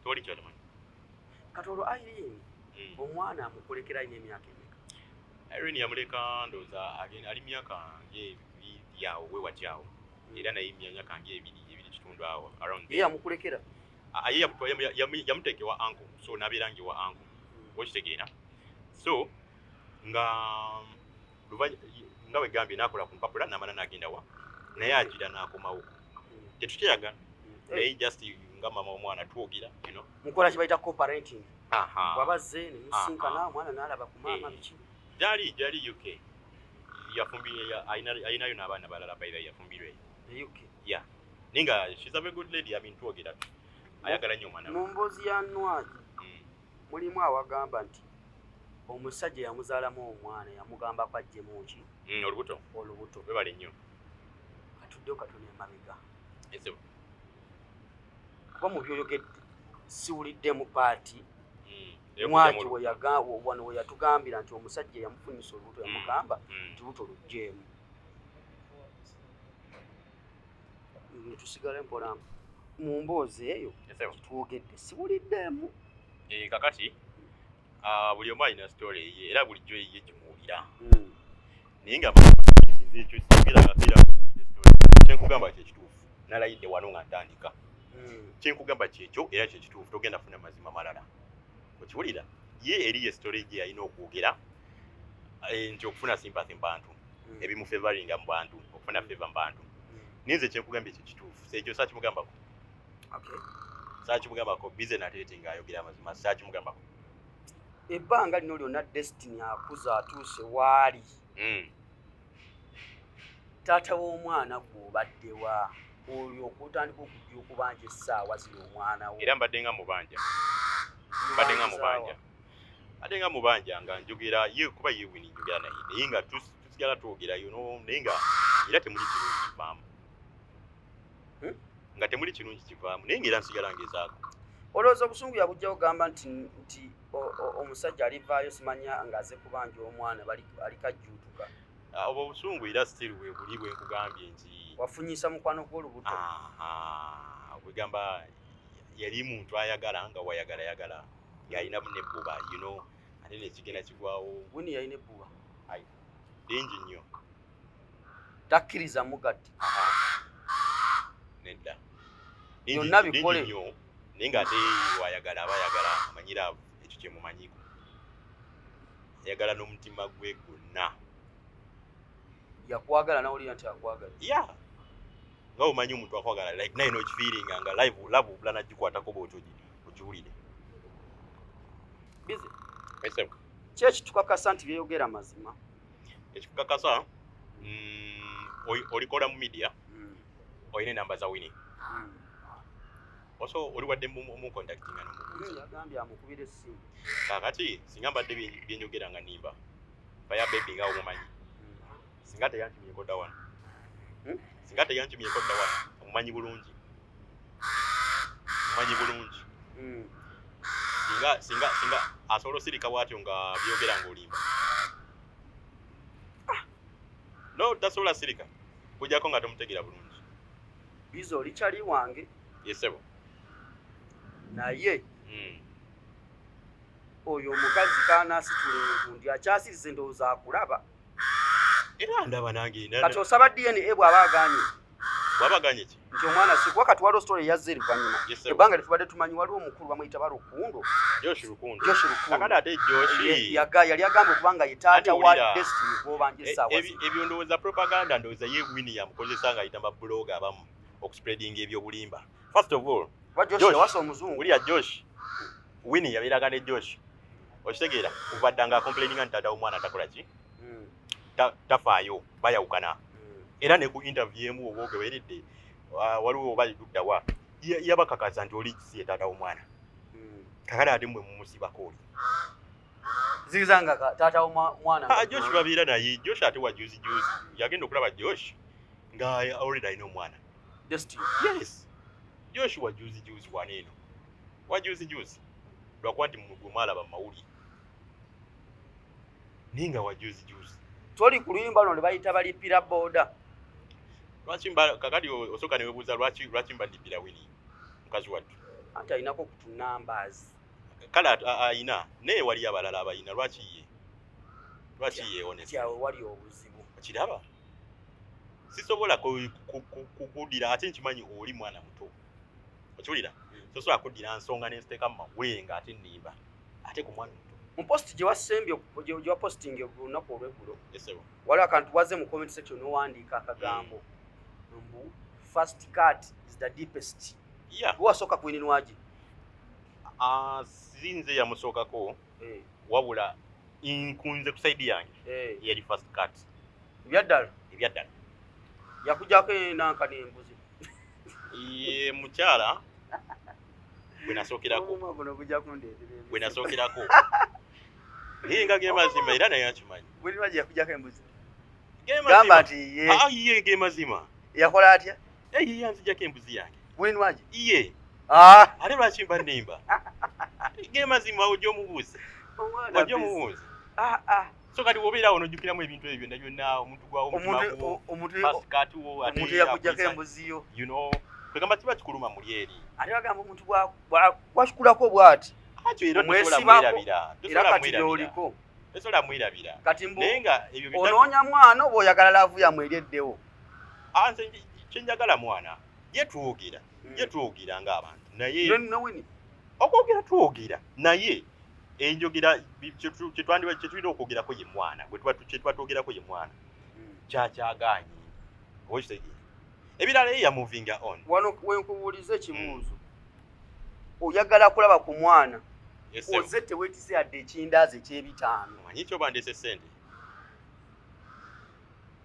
tewali kyatamanyi. Kati olwo Irene omwana amukulekera alina emyaka emeka? Irene yamuleka, ndowooza ali myaka ng'ebiri awo, we wati awo, era naye myaka ng'ebiri, ebiri kitundu awo, around Ye there. yamukulekera? Ah, ye yamuteeka ewa uncle, so n'abeera nga ewa uncle, okitegeera? So nga nga wegambye n'akola ku mpapula n'amala n'agenda wa, naye agira n'akomawo. Tetukyeyagala, naye just nga mama omwana twogera. Mukola kibayita co-parenting? Aha. Bwaba azze ne musinkana, omwana n'alaba ku maama? Eh. Biki? Gyali UK, yafumbirwa, alinayo n'abaana balala by the way, yafumbirwa eyo. E UK? Yeah, naye nga she's a very good lady. I mean, twogera, ayagala nnyo omwana we. Mu mboozi ya Nwagi mulimu awagamba nti omusajja yamuzaalamu omwana yamugambako aggyemu ki? Olubuto. Olubuto. Webale nnyo. Katuddeyo katono emabega. Ese. Kuba mu byoyogedde siwuliddemu part Nwagi wano we yatugambira nti omusajja yamufunyisa olubuto, yamugamba nti lubuto luggyemu, tusigale mpola mu mboozi eyo twogedde, siwuliddemu. Kakati buli omu alina story eyiye, era bulijjo eyiye gimuwulira, naye nga nze ekyo sigera era kyenkugamba kyekituufu. Nalayidde wano nga ntandika, kyenkugamba kyekyo era kyekituufu, togenda funa mazima malala. Okiwulira, ye eri ye story gye yalina okwogera, nti okufuna sympathy mu bantu, ebimufavoringa mu bantu, okufuna favor mu bantu. Naye nze kyenkugambye kyekituufu, ekyo saakimugambako. Saakimugambako. Bize nateete ng'ayogera amazima, saakimugambako. Ebbanga lino lyonna Destiny akuza atuuse waali, taata w'omwana gw'obaddewa oyo okutandika okujja okubanja essaawa zino omwana wo? Era mbadde nga mubanja, mbadde nga mubanja, ate nga mubanja nga njogera ye, kuba ye Winnie njogera naye, naye nga tusigala twogera, naye nga era temuli kirungi kivaamu. Nga temuli kirungi kivaamu, naye nga era nsigala ngezaako. Olowooza obusungu yabujjawo gamba nti omusajja alivaayo simanya ng'aze kubanja omwana alikajjuutuka? Obwo obusungu era still bwe buli bwe nkugambye nti wafunyisa mukwano gw'olubuto. Kwegamba yali muntu ayagala nga wayagala yagala ng'alina nebbuba, ate nekigenda kigwawo. Winnie yalina ebbuba? Lingi nnyo. Takkiriza mugatti? Nedda. Byonna bikole. Nnyo, naye ng'ate wayagala aba ayagala, amanyira ekyo kyemumanyiiko, ayagala n'omutima gwe gwonna. Yakwagala nawulira nti akwagala? Ya, nga omanyi omuntu akwagala, like naye n'okifeelinga nga live love obula nagikwatako bwotyo okiwulire. Bize. Ese. Ki ekitukakasa nti byeyogera mazima? Ekikukakasa, olikola mu media, olina enamba za Winnie, also oli wadde mucontactinga nomubuuza. Yagambye amukubira essimu. Kakati singa mbadde byenjogera nga nimba, Fire Baby nga omumanyi, singa teyankimyeko dda wano. Singa teyankimyeko dda wano. Omumanyi bulungi, omumanyi bulungi. Singa asobola osirika bwatyo nga byogera ng'olimba? No, tasobola sirika kujjako nga tomutegeera bulungi. Bize, oli kyali wange. Yesebo. Naye oyo omukazi kanasitula engundi akyasiriza, endowooza akulaba. Era ndaba nange. Kati osaba DNA bw'aba aganye? Bw'aba aganye ki? Nti omwana si kuba. Kati waliwo story eyazza eruvannyuma. Yes, sir. Ebbanga lyetubadde tumanyi waliwo omukulu bamuyita Balukundo. Josh Lukundo. Josh Lukundo. Kakati ate Josh Yali agamba okubanga ye taata Ate wa wulira. Destiny gw'obanja essaawa zino. Ebyo ndowooza propaganda, ndowooza ye Winnie yamukozesa nga ayita bablogger abamu okuspreadinga ebyobulimba. First of all, Kuba Josh Josh. yawasa omuzungu. Wulira, Josh, Winnie yabeeraga ne Josh, okitegeera, kuva dda nga acomplaininga nti taata w'omwana takola ki, tafaayo, bayawukana. Era ne ku interview emu oba ogeweredde, waliwo oba luddawa, yabakakasa nti oli si ye taata w'omwana. Kakati ate mmwe mumusibako oli. Ziriza nga taata w'omwana. Ah, Josh babeera naye. Josh ate wa juzi juzi yagenda okulaba Josh nga already alina omwana. Destiny? Yes, Josh wa juzi juzi wano eno, wa juzi juzi, lwakuba nti gwe mwalaba mu mawulire, naye nga wa juzi juzi. Toli ku luyimba luno lwe bayita balipira booda? Lwaki mba kakati osooka ne weebuuza lwaki mba ndipira Winnie mukazi wattu? Anti alinako ku tunumbers. Kale ayina, naye waliyo abalala abayina. Lwaki ye? Lwaki ye, honestly? Ti awo wali obuzibu. Okiraba, sisobola kukuddira, ate nkimanyi oli mwana muto, okiwulira, sosobola kuddira nsonga nenziteeka mu mawulire ng'ate nnimba ate ku mwana muto. Mu post gye wasembye, gye waposting ku lunaku olweggulo, Esebo. waliwo akantu waze mu comment section n'owandiika akagambo mbu "First cut is the deepest." Wasooka ku Winnie Nwagi? Ah, si nze yamusookako, wabula nkunze ku side yange yali first cut. Ebyaddala? Ebyaddala. Yakujjako enanka n'embuzi? Ye mukyala gwe nasookerako. Obuma buno bujja kundeetera ebizibu. Gwe nasookerako, naye nga ge mazima, era naye akimanyi. Winnie Nwagi yakujjako embuzi? Ge Gamba mazima. nti ye. Ah, ye, ge mazima. Yakola atya? Eh, ye yanzijjako embuzi yange. Winnie Nwagi? Ye. Ah. Ate lwaki mba nnimba? Ge mazima, ojja omubuuze. Omwana Ojja busy. omubuuze. Ah, ah. So kati wobeera awo n'ojjukiramu ebintu ebyo byonna byonna, omuntu gwawo, omutima Omuntu gwo, omuntu first cut wo, ate omuntu yakuggyako akuyisa- embuzi yo. Kwegamba kiba kikuluma muli eri. Ate bagamba omuntu bwakikulako bw'ati Ati era tosobola Omwesibako, mwerabira. era Tosobola kati mwerabira. gy'oliko. Tosobola mwerabira. Kati mbu Naye nga ebyo onoonya mwana oba oyagala love yammwe eri eddewo? Ah, nze kyenjagala mwana, ye twogera, ye twogera ng'abantu, naye Ne Winnie. okwogera twogera, naye enjogera kyetulina okwogerako ye mwana gwe kye tuba twogerako ye mwana kyakyagaanye, oba okitegeera? Ebirala ye yamovinga on. Wano wenkubuuliza ekibuuzo, oyagala kulaba ku mwana? Yes, sir. Oze teweetise yadde ekindaazi eky'ebitaano. Omanyi kyoba ndeese sente?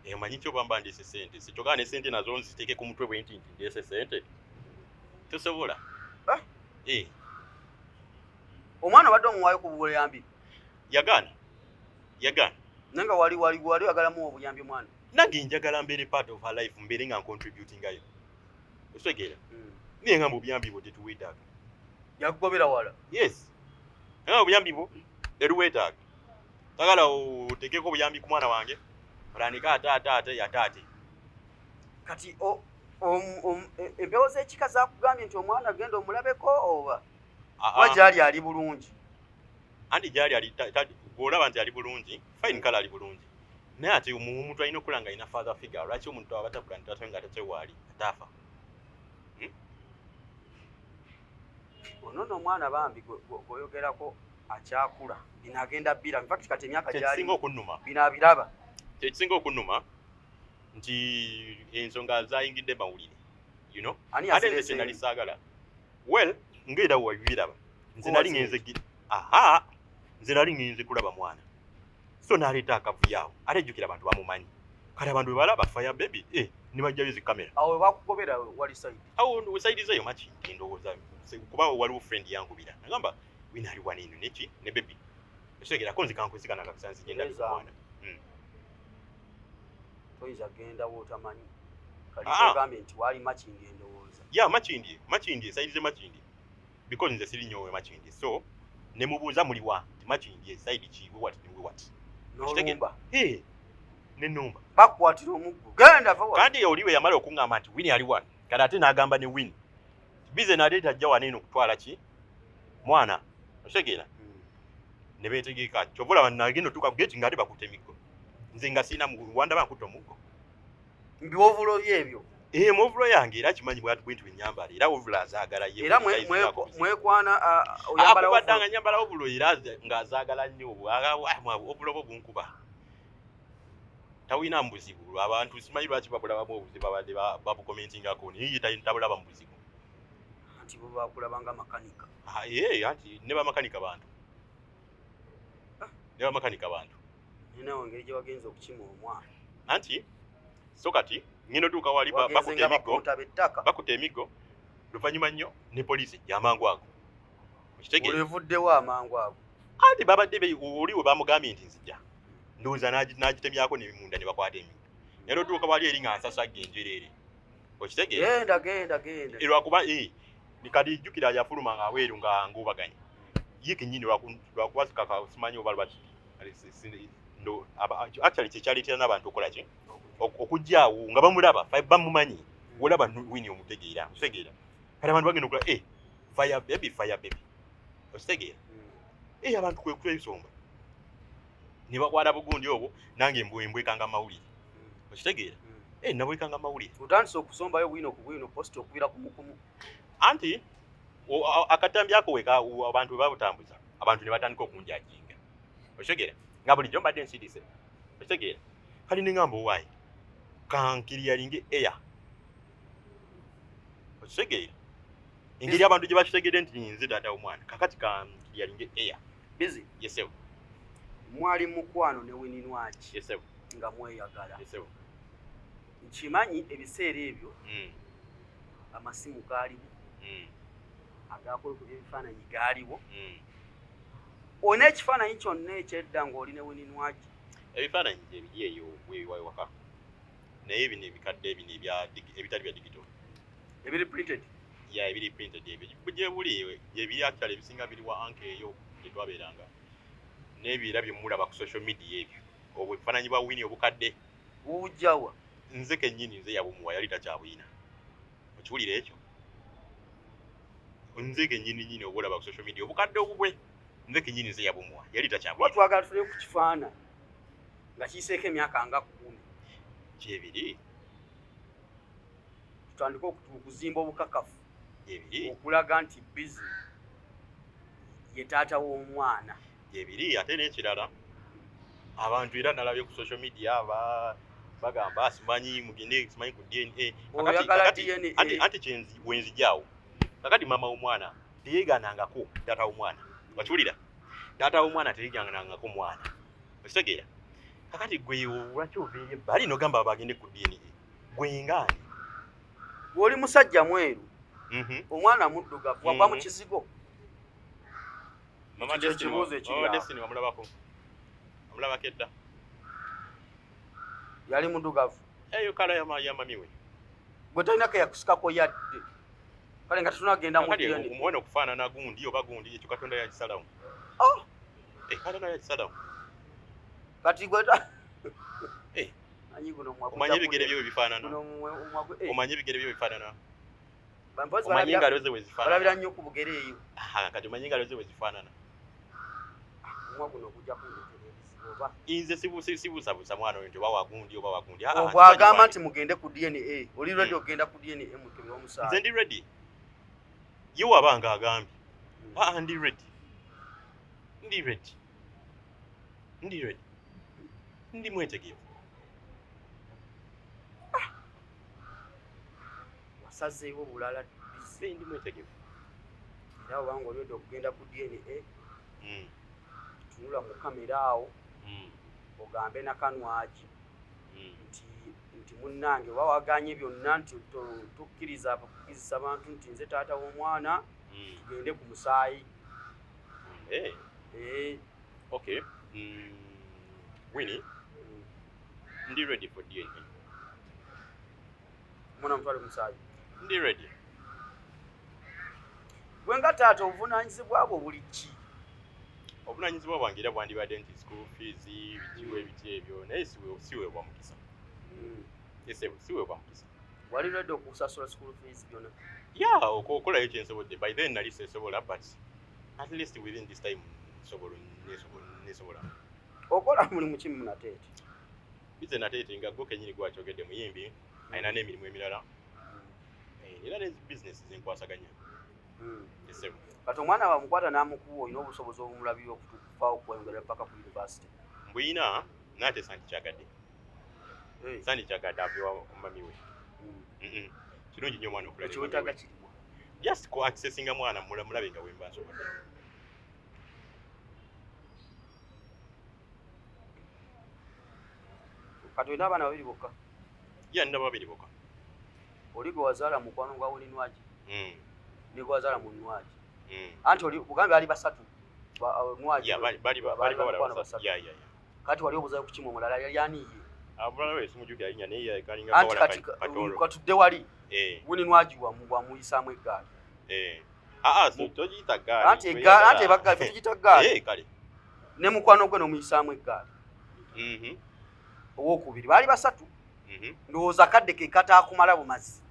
Eh, omanyi kyoba mba ndeese sente? Sikyogana ne sente nazo nziteeke ku mutwe bwe nti ndeese sente, tosobola. Ah? Eh. Omwana obadde omuwaayo ku buyambi? Yagaana, yagaana. Naye nga wali oyagalamu obuyambi omwana. Nange njagala mbeere part of her life, mbeere nga ncontributingayo, okitegeera? Naye nga mubuyambi bwo tetuweetaaga. Yakugobera wala. Yes, nga obuyambi bwo tetuweetaaga, tagala oteekeko obuyambi ku mwana wange, otandike ate ate ate ate ate. Kati empewo z'ekika zakugambye nti omwana genda omulabeko, oba Ah, oba ah. gyali ali bulungi? Anti gyali ali bw'olaba nti ali bulungi, fine, kale ali bulungi, naye ate omuntu alina okula nga alina father figure. Lwaki omuntu aba takula nti ate nga tatewaali ataafa? Ono nno omwana bambi gweoyogerako akyakula, bino agenda bbira. In fact kati emyaka Kyekisinga gyali okunnuma, bino abiraba. Kyekisinga okunnuma nti ensonga zayingidde mawulire. Ani Ate nze yazireese? kye nali saagala, well, ngaera wabiraba, nze Gwe nali wazireese. ngenze aha, nze nali ngenze kulaba mwana, so n'aleeta akavuyo awo. Ate jjukira abantu bamumanyi kati, abantu bwe balaba fire baby, eh, ne bajjayo zi kamera. Awo we bakugobera wali side? Awo side zeeyo Makindye ndowooza, kuba waliwo friend yankubira nagamba wina ali wano eno neki ne baby, ekitegeerako nze kankwezigana kakisa nzigenda Eza. mwana. Toyinza gendawo otamanyi. Kali Ah. ogambye nti wali Makindye endowooza. Ya, Makindye, Makindye, side ze Makindye, because nze siri nnyo we Makindye, so ne mubuuza muliwa, nti Makindye side ki, we what ne we what. N'olumba. Hey, ne numba. Bakukwatira omuggo, genda va wano. Kandi oli we yamala okuŋŋamba nti Winnie ali wano, kati ate n'agamba ne Winnie bize naleeta ajja wano eno okutwala ki mwana, okitegeera? Ne beetegeka. Kyova olaba nagenda otuuka ku gate nga ate bakutte emiggo, nze nga sirina wandaba nkutte omuggo. Mbiwovulo byebyo? Eh, muovulo yange, era kimanyi bwati bwenti bwenyambala, era ovulo azaagala ye. Era mwekwana, oyambala akubadde ovulo? nga nyambala ovulo, era ng'azaagala nnyo obwo. Ovulo bwo bunkuba tawina mu buzibu. Abantu simanyi lwaki babulabamu obuzibu, abadde babukomentingako, naye ye tabulaba mu buzibu. Anti bo bakulaba nga makanika. Ah, ye anti ne bamakanika bantu, ne bamakanika bantu. Ninawo engeri gye wagenza okukima omwana. Anti so kati ngenda otuuka wali Wagenze bakutte nga emiggo. bapunta b'ettaka. Bakutte emiggo, luvannyuma nnyo ne poliisi ejja amangu ago, okitegeera? Olwevuddewo amangu ago? Anti babadde oli we bamugambye nti nzija, ndowooza n'agitemyako nemunda ne bakwata emiggo, naye otuuka wali eri nga nsasagga enjereere, okitegeera? Genda, genda, genda. Lwakuba kati jjukira yafuluma nga aweeru nga ngubaganya ye kennyini, lwakuba kaka simanyi oba lwaki actually kyekyaleetera n'abantu okukola ki, okujja awo nga bamulaba, bamumanyi, olaba Winnie omutegeera, okitegeera? Kati abantu bagenda okula, eh, fire baby, fire baby, okitegeera? Eh, abantu kwe kwesomba ne bakwata bugundi obwo, nange mbwekanga mawulire, okitegeera? Eh, nabwekanga mawulire. Otandise okusombayo bwino ku bwino, post okubira kumukumu. Anti akatambi ako weka abantu we babutambuza, abantu ne batandika okunjajinga, okitegeera? Nga bulijjo mbadde nsirise, okitegeera? Kali ne ŋŋamba owaayi kanclearinge air, okitegeera? Engeri abantu gye bakitegedde nti nze taata w'omwana, kakati kanclearinge air. Busy. Yesewo. Mwali mukwano ne Winnie Nwagi? Yesewo. Nga mweyagala? Yesewo. Nkimanyi ebiseera ebyo amasimu gaaliwo, agakola ku byebifaananyi gaaliwo. Olina ekifaananyi kyonna ekyedda ng'oli ne Winnie Nwagi? Ebifaananyi gye biri eyo wewaka, naye bino ebikadde bino ebitali bya digital. Ebiri printed? Ya, ebiri printed ebyo gye buli, gyebiri actually. Ebisinga biri wa uncle eyo gye twabeeranga, n'ebira bye mulaba ku social media ebyo, obwo ebifaananyi bwa Winnie obukadde. Bujjawa? Nze kennyini, nze yabumuwa, yali takyabuyina. Okiwulira ekyo? Nze kennyini nyini, obulaba ku social media obukadde obubwe, nze kennyini nze yabumuwa, yali Kuba takyabuyina. Twagala tule ku kifaananyi nga kiyiseeko emyaka nga 10. Gyebiri. Tutandike okuzimba obukakafu Gyebiri. okulaga nti Busy ye taata w'omwana. Gyebiri. Ate n'ekirala, abantu era nalabye ku social media bagamba simanyi mugende, simanyi ku DNA. Oyagala DNA? Anti wenzijaawo kakati, maama w'omwana teyeegaanangako taata w'omwana. Wakiwulira? Taata w'omwana teyeegaanangako mwana, okitegeera? Kakati gwe lwaki oveeyo ebbali nogamba bagende ku DNA? Gwe ngaani? Bw'oli musajja mweru, omwana muddugavu, wagwa mu kizigo. Mama Ekyo Destiny ekibuuzo ekiri Mama awo. Destiny wamulabako? Wamulabako edda? Yali muddugavu. Eyo colour ya mami we. Gwe talinako yakusikako yadde. Kale nga tetunagenda mu Kakati DNA. Omuwena okufaanana gundi oba gundi, ekyo Katonda yakisalawo. Oh! Eh, Katonda yakisalawo. Kati gwe Eh. Anyi guno omwagwe Omanye ebigere bye bifaanana? Guno omwagwe eh. Omanye ebigere bye bifaanana? Bampozi Omanye engalo ze bwe zifaanana? Balabira nnyo ku bugere eyo. Aha, kati omanye engalo ze bwe zifaanana? Omwa guno ogujja kundeetera ebizibu oba. Nze sibuusabuusa mwana oyo nti oba wagundi oba wagundi. Ah, ah, Bw'agamba simanyi. nti mugende ku DNA, oli ready okugenda ku DNA mukebere omusaayi? Nze ndi ready. Ye wabanga agambye, ah, ndi ready, ndi ready, ndi ready, ndi mwetegefu. Wasazeewo bulala, Busy. Nze ndi mwetegefu. Era obanga oli ready okugenda ku DNA, tunula mu kamera awo, ogambe nakanwagi nti munnange oba waganye byonna nti tokkiriza kukkiriza bantu nti nze taata w'omwana, tugende ku musaayi. Eh, Eh, okay. Winnie, ndi ready for DNA. Omwana mutwale ku musaayi. Ndi ready. Gwe nga taata, obuvunaanyizibwa bwo buli ki? Obuvunanyizibwa bwange era bwandibadde nti school fees, bikiwe biki ebyo, naye siweebwa mukisa. Ese siweebwa mukisa. Wali ready okusasula school fees byonna? Ya, okukolayo kyensobodde. By then nali sesobola, but at least within this time nsobola, nesobola. Okola mulimu ki munateete? Busy Nateete nga gwo kenyini gwakyogedde, muyimbi alina n'emirimu emirala. Eh, era ne business zenkwasaganya. Esebo. Kati omwana bamukwata n'amukuwa, olina obusobozi obumulabirira okutukufawo okweyongera paka ku university? Mbuyina, naate sandikyagadde. Sandikyagadde ave wa mami we. Kirungi nnyo omwana okulaba Ekyo mami wetaaga we. kiriwa? Just ku accessinga mwana, mulabe nga wemba nsobodde. Kati olina abaana babiri bokka? Ya, nina babiri bokka. Oli gwe wazaala mukwano gwa Winnie Nwagi ne gwe wazaala mu Nwagi. Anti oli ugambe ali basatu. Nwagi. Ya, bali bali bali bawala bakwano basatu. basatu. Ya. Kati wali obuzayo ku kimu, omulala yali aniye? Omulala we simujjukira linnya, naye kalinga Anti kawala kati katolo. katudde wali. Eh, Winnie Nwagi wamuyisaamu eggaali. Eh. Ah, ah, so togiyita ggaali. Anti eggaali, anti ebaggaali ffe tugiyita ggaali. Eh, kale. Ne mukwano gwe n'omuyisaamu eggaali. Owokubiri, baali basatu. Ndowooza kadde ke kataakumala bumazi.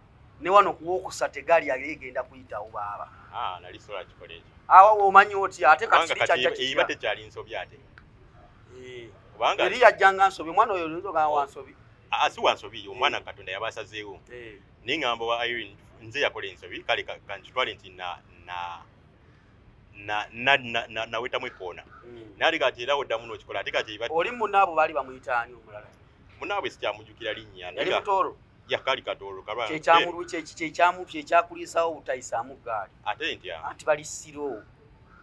Ne wano ku wokusatu eggaali yali egenda kuyitawo baaba. Ah, nali sobola kikola ekyo. Awo omanyi otya ate kati Kubanga kiri kati kyajja eba kitya? tekyali nsobi ate. Eh. Kubanga Eri yajjanga nsobi, omwana oyo oyinza ogamba wa nsobi. Ah, si wa nsobi, omwana Katonda yaba asazeewo. Eh. Naye ngamba wa Irene, nze yakola ensobi, kale kankitwale nti na na na na na na nawetamu ekkoona. Naye ate kati era oddamu n'okikola, ate kati eba Oli munaabo baali bamuyita ani omulala? Munaabwe sikyamujjukira linnya. Yali mutooro. Ya, kali katoolo kalwa. Kyekyakuliisawo obutayisaamu ggaali. Ate ntya? Anti bali siro.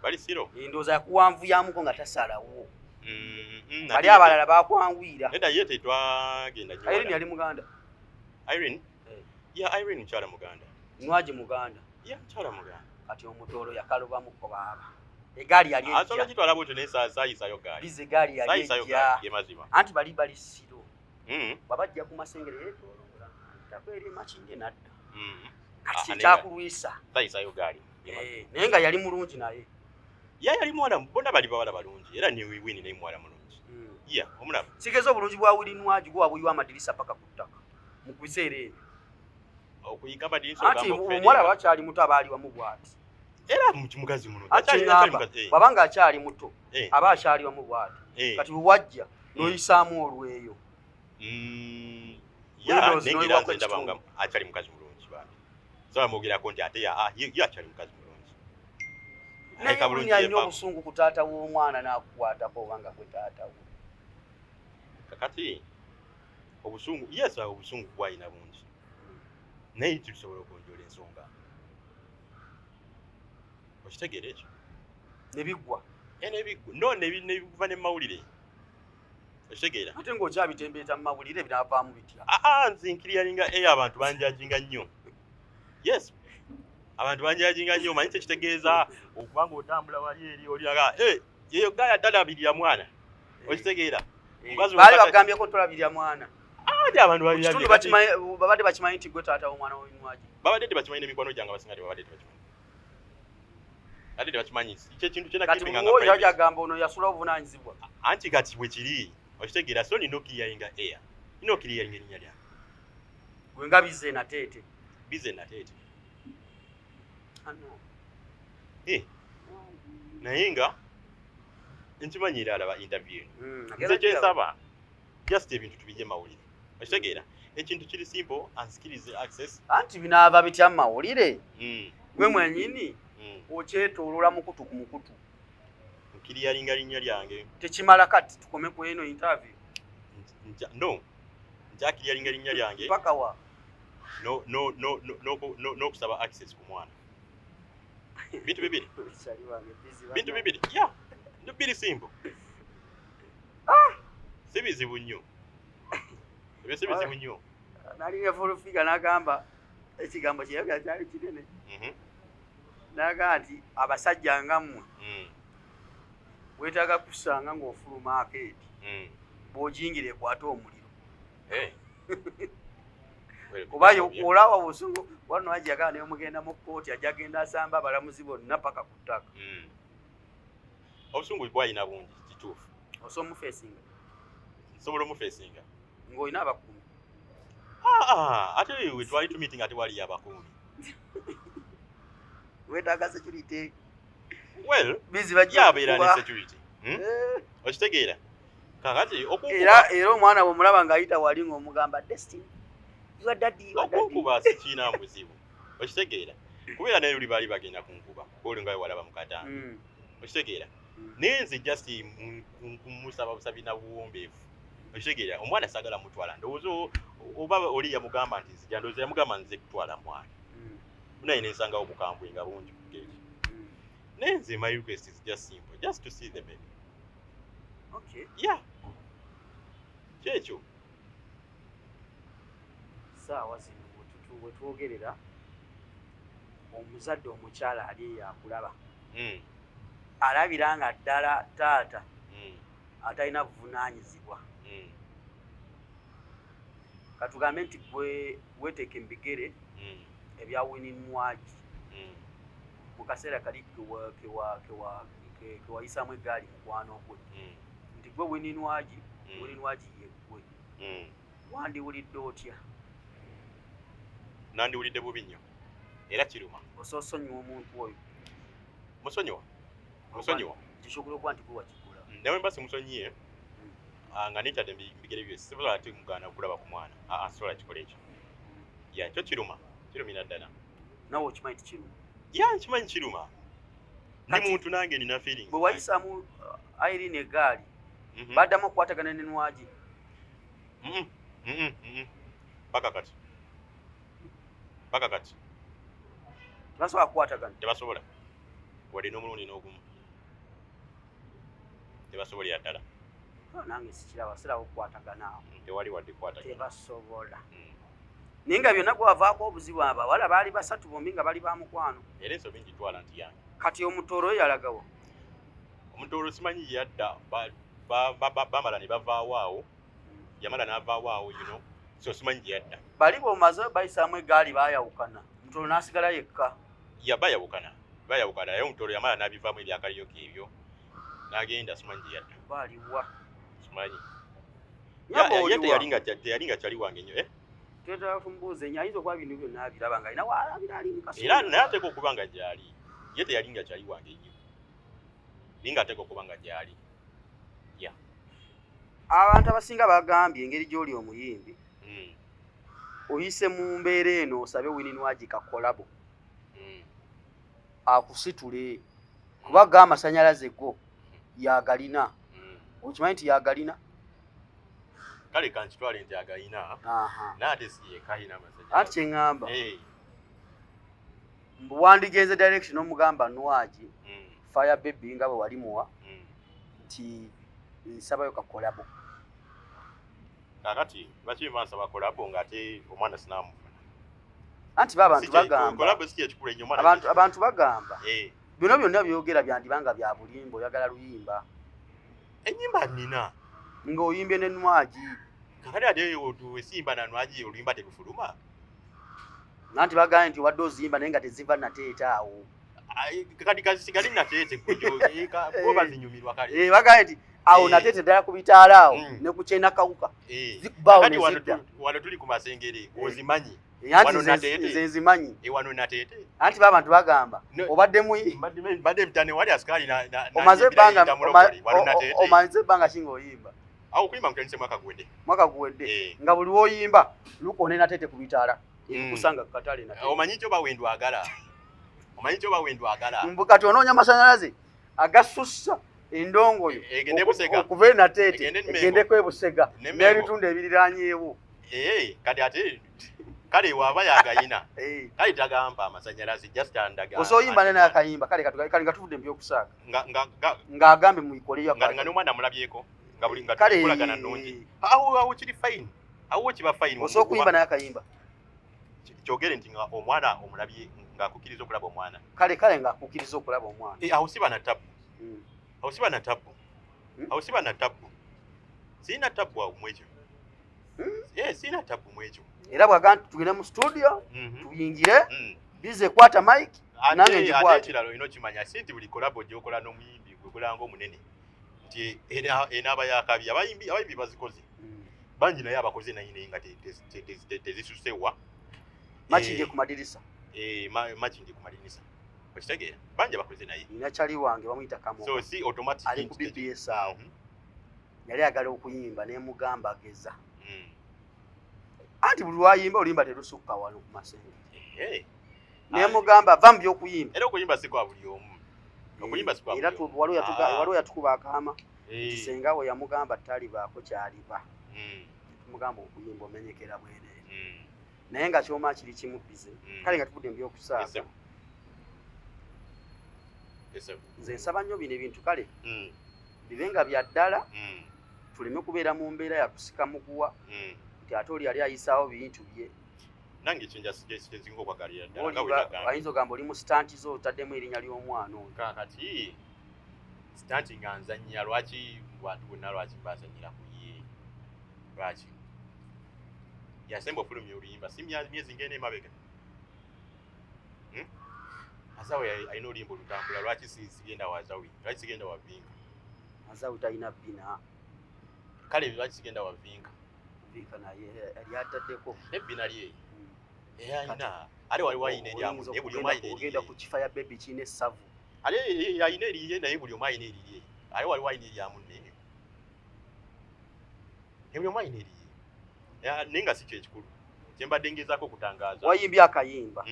Bali siro. Endowooza yakuwanvuyamuko nga tasalawo. Bali Ate abalala bakwanguyira. Nedda, ye tetwagenda nnyo Irene wala. yali muganda? Irene? Eh. Ya, Irene mukyala muganda. Nwagi muganda? Ya, mukyala muganda. Kati omutoolo yakalobamuko baaba. Egaali yali Asobola ejja. kitwala bwotyo, naye saayisaayo ggaali. Bize egaali yali Saayisaayo ejja. ggaali, ye mazima. Anti bali siro. Babajja ku Masengere yeetooloola. Tako eri Makindye nadda. Kati kyakulwisa sayisayo gaali. Naye nga yali mulungi naye. Ya, yali muwala, bonna bali bawala balungi, era ne Winnie naye muwala mulungi. Ya, omulaba. Kigeza obulungi bwa Winnie Nwagi gwe wabuyiwa amadirisa paka ku ttaka mu biseera ebyo. Okuyika amadirisa? Anti omuwala bakyali muto, abaali wamu bw'ati. Era mukazi mulungi. Anti ŋŋamba bw'aba akyali muto, aba akyali wamu bw'ati. Kati bwe wajja n'oyisaamu olweyo. Ya, nengera nze ndaba nga akyali mukazi mulungi bambi. Sobola mwogerako nti ate ye akyali mukazi mulungi. Naye Winnie alina obusungu ku taata w'omwana n'akukwatako oba nga gwe taata we. Kakati obusungu, yes, obusungu bwalina bungi, naye tusobola okwonjola ensonga, okitegeera ekyo? Ne biggwa. Nebiggwa, no, nebiva ne mawulire, okitegeera? Ate ng'okyabitembeeta mu mawulire, binaavaamu bitya? Aa, nze nkiryalinga eyo, abantu banjajinga nnyo. Yes, abantu banjajinga nnyo. Omanyi kyekitegeeza okubanga otambula wali eri oliraga eyo gaya talabirira mwana, okitegeera? Baali bakugambyeko tolabirira mwana? Ati abantu kitundu babadde bakimanyi nti gwe taata w'omwana w'Enwagi? Babadde tebakimanyi, n'emikwano gyange abasinga tebabadde tebakimanyi, ate tebakimanyi kyekintu. Kati oyo agamba ono yasula obuvunaanyizibwa. Anti kati bwe kiri, okitegeera? So nina okiclearinga air, nina okiclearinga erinnya lyange. Gwe nga Bizze Nateete. Bizze Nateete. Naye nga nkimanyi era alaba interview eno. Nze kyensaba, just ebintu tubijje mawulire, okitegeera? Ekintu kiri simple, ansikirize access. Anti binaava bitya mu mawulire? Gwe mwenyini okyetoolola mukutu ku mukutu. Nkiclearinga linnya lyange. Tekimala, kati tukome ku eno interview? No, nkyaclearinga linnya lyange. Paka wa? N'okusaba access ku mwana, bintu bibiri, bintu bibiri, ya, bintu bibiri simple. Si bizibu nnyo ebyo, si bizibu nnyo. Nalinga Full Figure n'agamba ekigambo kyeyagala kyali kinene, n'agamba nti abasajja nga mmwe weetaaga kusanga ng'ofuluma akeeti, bw'ojingira ekwate omuliro. Kuba olaba obusungu wano ajagala nemugenda mu kkooti, ajja genda asamba abalamuzi bonna paka ku ttaka. Obusungu bwalina bungi, kituufu. Osobola omufacinga? Nsobola omufacinga. Ng'olina abakuumi? Ate we twali tumeeting ate waliyo abakuumi. Weetaaga security. Well, bizi bajja yabeera ne kukuba. security. Okitegeera? Kakati Era era omwana bw'omulaba ng'ayita wali ng'omugamba, "Destiny, your daddy, your daddy." Okunkuba sikiina buzibu, okitegeera? Kubeera naye luli baali bagenda kunkuba oli nga walaba mu katambi. Okitegeera? Naye nze just kumusaba busabi na buwombeefu, okitegeera? Omwana saagala mutwala. Ndowooza oba oli yamugamba nti nzija, ndowooza yamugamba nze kutwala mwana. Naye nensangawo bukambwe nga bungi ku gate. Naye nze my request is just simple, just to see the baby. Yeah, kyekyo. Saawa zino wetwogerera, omuzadde omukyala ali eyo akulaba, alabira nga ddala taata atalina buvunaanyizibwa. Katugambe nti gwe weteeka embigere ebya Winnie Nwagi mu kaseera kali kewayisaamu eggaali mukwano gwe, nti gwe Winnie Nwagi, Winnie Nwagi yeggwe, wandiwulidde otya? Nandiwulidde bubi nnyo era kiruma. Osoosonyiwa omuntu oyo? Musonyiwa, musonyiwa. Kisobola okuba nti gwe wakikola. Nawe mba simusonyiye, nga netadde mbigere bye, sisobola ate mugaana okulaba ku mwana. Aa, sisobola kikola ekyo. Ya, kyo kiruma, kirumira ddala. Nawe okimanyi ti kiruma? Ya, nkimanyi kiruma. Ndi muntu nange, nina feelings. Bwe wayisaamu Irene eggaali, baddamu okukwatagana ne Nwagi? Paka kati, paka kati. Tebasobola kukwatagana? Tebasobola wadde n'omulundi n'ogumu, tebasobolera ddala. Oh, nange sikiraba, siraba okukwatagana awo. Tewali wadde kukwatagana. Tebasobola. Naye nga byonna gwavaako obuzibu, abawala baali basatu bombi nga bali ba mukwano. Era ensobi ngitwala nti yange. Kati omutooro ye yalagawa? Omutoolo simanyi yadda, bamala ne bavaawo awo, yamala n'avaawo awo, so simanyi gye yadda. Bali bomaze bayisaamu eggaali, baayawukana. Mutoro n'asigala yekka. Ya, bayawukana, bayawukana, naye Omutoro yamala n'abivaamu ebya karaoke ebyo n'agenda, simanyi gye yadda. Oba aliwa? Simanyi. Nyabo, Ye oliwa? teyali nga kyali wange nnyo, eh? Twetaaga tumubuuze nnyo, ayinza okuba bino byonna abiraba nga alina waalabira, ali mu Era Kasumba. naye ateeka okuba nga gyali. Ye teyali nga kyali wange nnyo, naye nga ateeka okuba nga gyali. Abantu abasinga bagambye engeri gy'oli omuyimbi, oyise mu mbeera eno, osabe Winnie Nwagi ka collabo akusitule, kuba ga amasanyalaze go yagalina. Okimanyi nti yagalina? Kale kankitwale nti agayina. Aha. Naye ate si yekka ayina amasanyalaze. Anti kyeŋŋamba, mbu wandigenze direction omugamba Nwagi, Fire Baby nga bwe wali muwa, nti nsabayo ka collabo. Kakati lwaki nva nsaba collabo ng'ate omwana sinamufuna? Anti ba abantu bagamba Collabo si kyekikulu ennyo, omwana abantu bagamba bino byonna byogera byandibanga bya bulimba, oyagala luyimba. Ennyimba nina. Ng'oyimbye ne Nwagi. Kakati ate wesimba na Nwagi, oluyimba terufuluma? Anti bagambye nti obadde oziyimba naye nga teziva Nateete awo. Ai, kati kasigali Nateete bo bazinyumirwa kale. Eh, bagambye nti awo Nateete ddala ku bitaala awo ne ku Kyenakawuka zikubaawo Kakati ne wano zidda. Wano tuli ku Masengere, ozimanyi. Anti Wano Nateete. nze nzimanyi. Wano Nateete. Anti ba abantu bagamba No. obadde mu Mbadde mutane wali asikaali omaze nanyimbira ebbanga yita mulokole, wano Nateete. omaze ebbanga ki ng'oyimba? Awo okuyimba nkutandise mwaka guwedde. Mwaka guwedde. Nga buli woyimba lukone Nateete ku bitaala, kusanga ku katale Nateete. Omanyi kyo bawendwagala, omanyi kyo bawendwagala. Mbu kati onoonya amasanyalaze agasussa endongo yo Egende Busega. okuva e Nateete Egende Mengo. egendeko e Busega Ne Mengo. n'ebitundu ebiriranyeewo. Kati ate kale waaba yagayina, kale tagamba amasanyalaze, just andaga. Osoyimba naye akayimba kale kale nga tuvudde mu byokusaaga, nga nga nga ng'agambye muyikoleyo. Nga n'omwana mulabyeko nga buli nga Kale tukolagana nnungi, awo kiri fine, awo kiba fine. Osobola okuyimba naye akayimba. Kyogere nti nga omwana omulabye, ng'akukkiriza okulaba omwana. Kale ng'akukkiriza okulaba omwana. Awo siba na tabu. Awo siba na tabu. Awo siba na tabu, sirina tabu awo mu ekyo. Sirina tabu mu ekyo. Era bw'agamba nti tugende mu studio, tuyingire bize, kwata mic nange Ate ngikwate. ekirala olina okimanya si nti buli collabo gy'okola n'omuyimbi gwe golanga omunene nti enaaba yakabi. Abayimbi bazikoze bangi, naye abakoze naye nga tezisusewa. Makinje ku madirisa. Makinje ku madirisa, okitegeera? Bangi abakoze naye. Nina kyali wange bamuyita Kamo. So si automatic Ali ku BBS awo. Yali ayagala okuyimba, nemugamba geza. Anti buli lwayimba oluyimba telusukka wano ku Masenge. Nemugamba va mu byokuyimba. Era okuyimba si kwa buli omu, okuyimba si kwa Era buli omu. waliwo yatukuba akaama, senga we yamugamba talibaako kyaliba. Tumugamba okuyimba omenyekera bwereere, naye nga kyoma kiri kimu bize. Kale nga tuvudde mu byokusaaga, Yes, sir. Yes, sir. nze nsaba nnyo bino ebintu kale bibe nga bya ddala, tuleme kubeera mu mbeera yakusika muguwa nti ate oli yali ayisaawo bintu bye. Nange kyensinga okwagalira ddala nga bwe Oliba nagambye. ayinza ogamba oli mu stunt zo, otaddemu erinnya ly'omwana oyo. Kakati stunt nga nzannya, lwaki mu bantu bonna lwaki mbazannyira ku ye? Lwaki yasemba ofulumya oluyimba si myezi ngenda emabega? Hmm? Azawi alina oluyimba olutambula, lwaki sigenda wa Azawi? Lwaki sigenda wa Vinka? Azawi talina bbina. Kale lwaki sigenda wa Vinka? Vinka naye yali ataddeko. Ebbina lye alina, ate waliwo alina eryamu, Oyinza naye buli omu alina okugenda erirye. ku kifa ya Baby kirina essavu. Ate alina erirye, naye buli omu alina erirye. Ate waliwo alina eryamunne, naye buli omu alina erirye. Naye nga si kyekikulu kyembadde ngezaako okutangaaza. Wayimbye akayimba.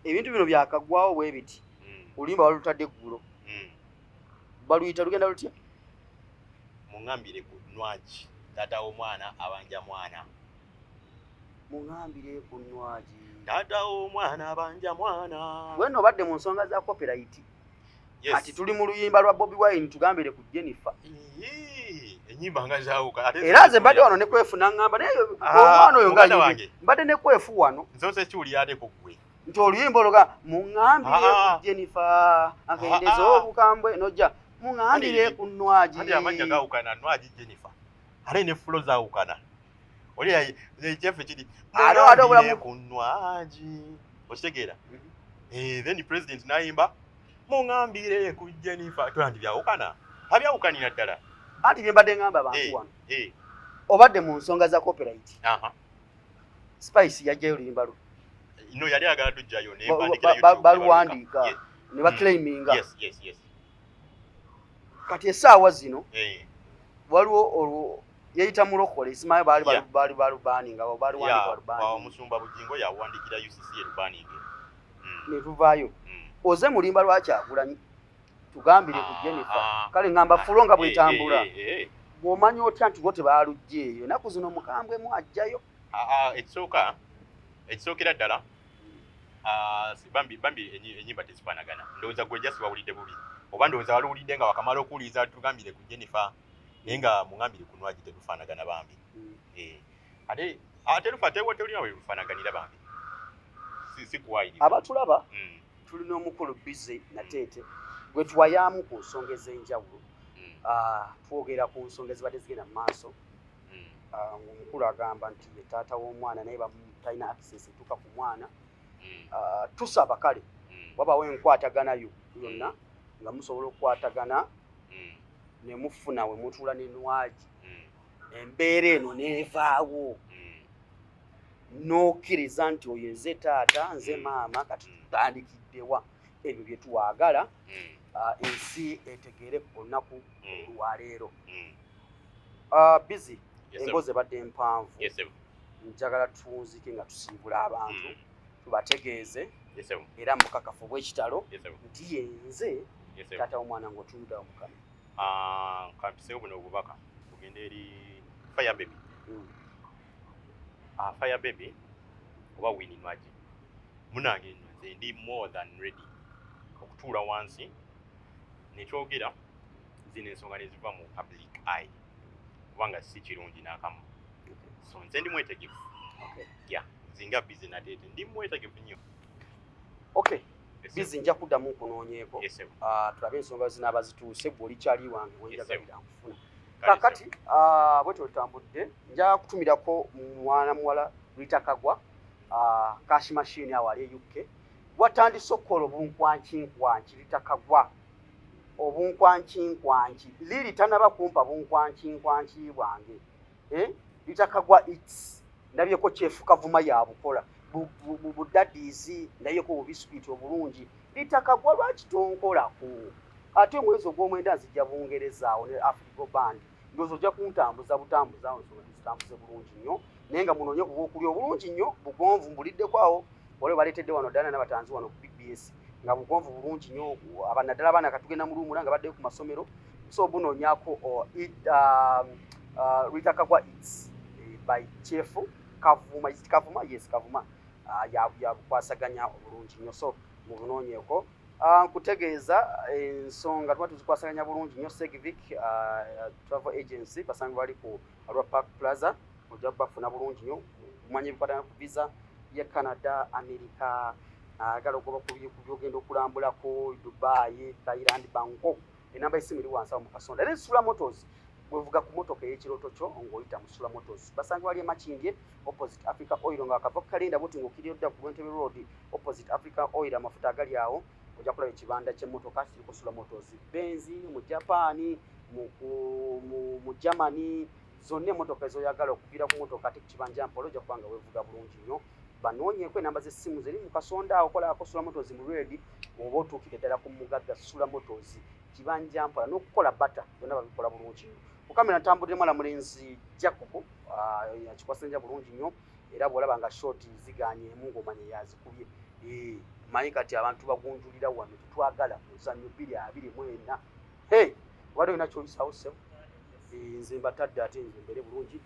Ebintu bino byakaggwawo bwe biti. Oluyimba walutadde eggulo. Baluyita lugenda lutya? Muŋŋambire ku Nwagi, taata w'omwana abanja mwana. Muŋambire ku Nwagi. Taata w'omwana abanja mwana. Weno obadde mu nsonga za copyright. Yes. Kati tuli mu luyimba lwa Bobi Wine, tugambire ku Jennifer. Ii, ennyimba nga zaawuka. Ate Era nze mbadde wano ne Kwefu naŋŋamba naye Ah, omwana oyo nga muganda ayimbye. wange. Mbadde ne Kwefu wano Nsoose kiwulira ate ku ggwe. nti oluyimba olwo ga muŋŋambire Ah. ku Jennifer akendeeza Ah, ah. obukambwe, nojja muŋŋambire Andi- ku Nwagi. Ati amannya gaawukana, Nwagi, Jennifer, ate ne flow zaawukana. Oli ekyaffe kiri Ate ate obulamu ku Nwagi, okitegeera? Eh, then president n'ayimba muŋambire ku Jennifer. Tola nti byawukana, abyawukanira ddala. Anti bye mbadde ngamba abantu wano, obadde mu nsonga za copyright. Spice yajjayo oluyimba lwe. No, yali ayagala tujjayo Baluwandiika ne baclaiminga. Kati essaawa zino waliwo olwo yeyita mulokole, simanyi baali baali balubaninga, baluwandika balubaninga. Omusumba Bugingo yawandikira UCC erubaninge. Ne tuvaayo. Oze mulimba lwakyagulanyi tugambire ku Jennifer. Kale ngamba fulo nga bwetambula, bw'omanya otya nti bo tebaalujja eyo ennaku zino mukambwemu ajjayo? Ekisooka, ekisookera ddala, bambi bambi, enyimba tezifaanagana. Ndowooza gwe just wawulidde bubi, oba ndowooza waluwulidde nga wakamala okuwuliriza tugambire ku Jennifer, naye nga mugambire ku Nwagi tetufaanagana bambi. Ate ate lufa tewatolina we lufaanaganira bambi, si kuwayiriza. Abatulaba, tulina omukulu Busy Nateete gwe tuwayaamu ku nsonga ez'enjawulo. Twogera ku nsonga ezibadde zigenda mu maaso. Ng'omukulu agamba nti ye taata w'omwana, naye talina access etuuka ku mwana. Tusaba kale wabawo enkwatagana yo yonna nga musobola okukwatagana ne mufuna we mutuula ne Nwagi, embeera eno n'evaawo, n'okkiriza nti oyo nze taata, nze maama. Kati tutandikiddewa ebyo bye tuwaagala, ensi etegeere olunaku lwaleero. Busy, emboozi ebadde mpanvu. Njagala tuwunzike nga tusiibula abantu, tubategeeze era mukakafu bw'ekitalo nti yenze taata w'omwana ng'otunuddawo mukama. Kampiseewo buno obubaka bugenda eri Fire Baby. Fire Baby oba Winnie Nwagi, munange nno nze ndi more than ready okutuula wansi netwogera zino ensonga neziva mu public eye, kubanga si kirungi n'akamu. So nze ndi mwetegefu. Ya, zinga Busy Nateete ndi mwetegefu nnyo. Okay, Busy, nja kuddamu nkunoonyeeko. Tulabe ensonga zinaaba zituuse. Gwe oli kyali wange wenjagalira nkufuna. Kakati bwetyo tutambudde, nja kutumirako mwana muwala Rita Kagwa, cash machine awo ali e UK, watandise okukola obunkwankinkwanki. Rita Kagwa, obunkwankinkwanki liri tanaba kumpa bunkwankinkwanki bwange, eh? Rita Kagwa its ndabyeko kyefu Kavuma yabukola budadiizi, ndabyeko bubisikuiti obulungi. Rita Kagwa, lwaki tonkolako? Ate omwezi ogw'omwenda nzijja Bungereza awo ne Afrigo Band, ndowooza ojja kuntambuza butambuza awo, nsonga tuzitambuze bulungi nnyo, naye nga munoonye ku bwokulya obulungi nnyo bugonvu. Mbuliddeko awo waliwo baleetedde wano ddala n'abatanzi wano ku BBS nga bugonvu bulungi nnyo, naddala abaana katugenda mu luwumula nga baddeyo ku masomero. So bunoonyako Rita Kagwa Eats by Chef Kavuma. Is it Kavuma? Yes, Kavuma yabukwasaganya obulungi nnyo, so mubunoonyeeko. Nkutegeeza ensonga tuba tuzikwasaganya bulungi nnyo. Segvic Travel Agency basanga bali ku Arua Park Plaza, ojja bafuna bulungi nnyo kumanya ebikwatagana ku visa ya Canada, America, agala ogoba ku byogenda okulambulako Dubai, Thailand, Bangkok. Enamba y'essimu eri wansi awo mu kasonda. Era Sula Motors, bwevuga ku motoka ey'ekirooto kyo ng'oyita mu Sula Motors. Basanga wali e Makindye, opposite Africa Oil, nga akava ku kalinda buti ng'okkirira odda ku Lwentebe Road, opposite Africa Oil, amafuta agali awo, ojja kulaba ekibanda ky'emmotoka kiriko Sula Motors. Benz mu Japan, mu Germany, zonna emmotoka ezoyagala okuviira ku motoka ate ku kibanja mpola, ojja kuba nga weevuga bulungi nnyo. Banoonyeeko, enamba z'essimu zeri mu kasonda awo. Kolako Sula Motors mu red oba otuukire ddala ku mugagga Sula Motors, kibanja mpola, n'okukola bata byonna babikola bulungi nnyo. Ku kamera ntambuddemu ala mulenzi Jacob, akikwasanja bulungi nnyo, era bw'olaba nga shot ziganyeemu ng'omanya yazikubye. Manyi kati abantu bagunjulira wano, tetwagala muzannyo 2024. Hey, obadde olina kyoyisaawo ssebo? Nze mbatadde, ate nze mbeere bulungi.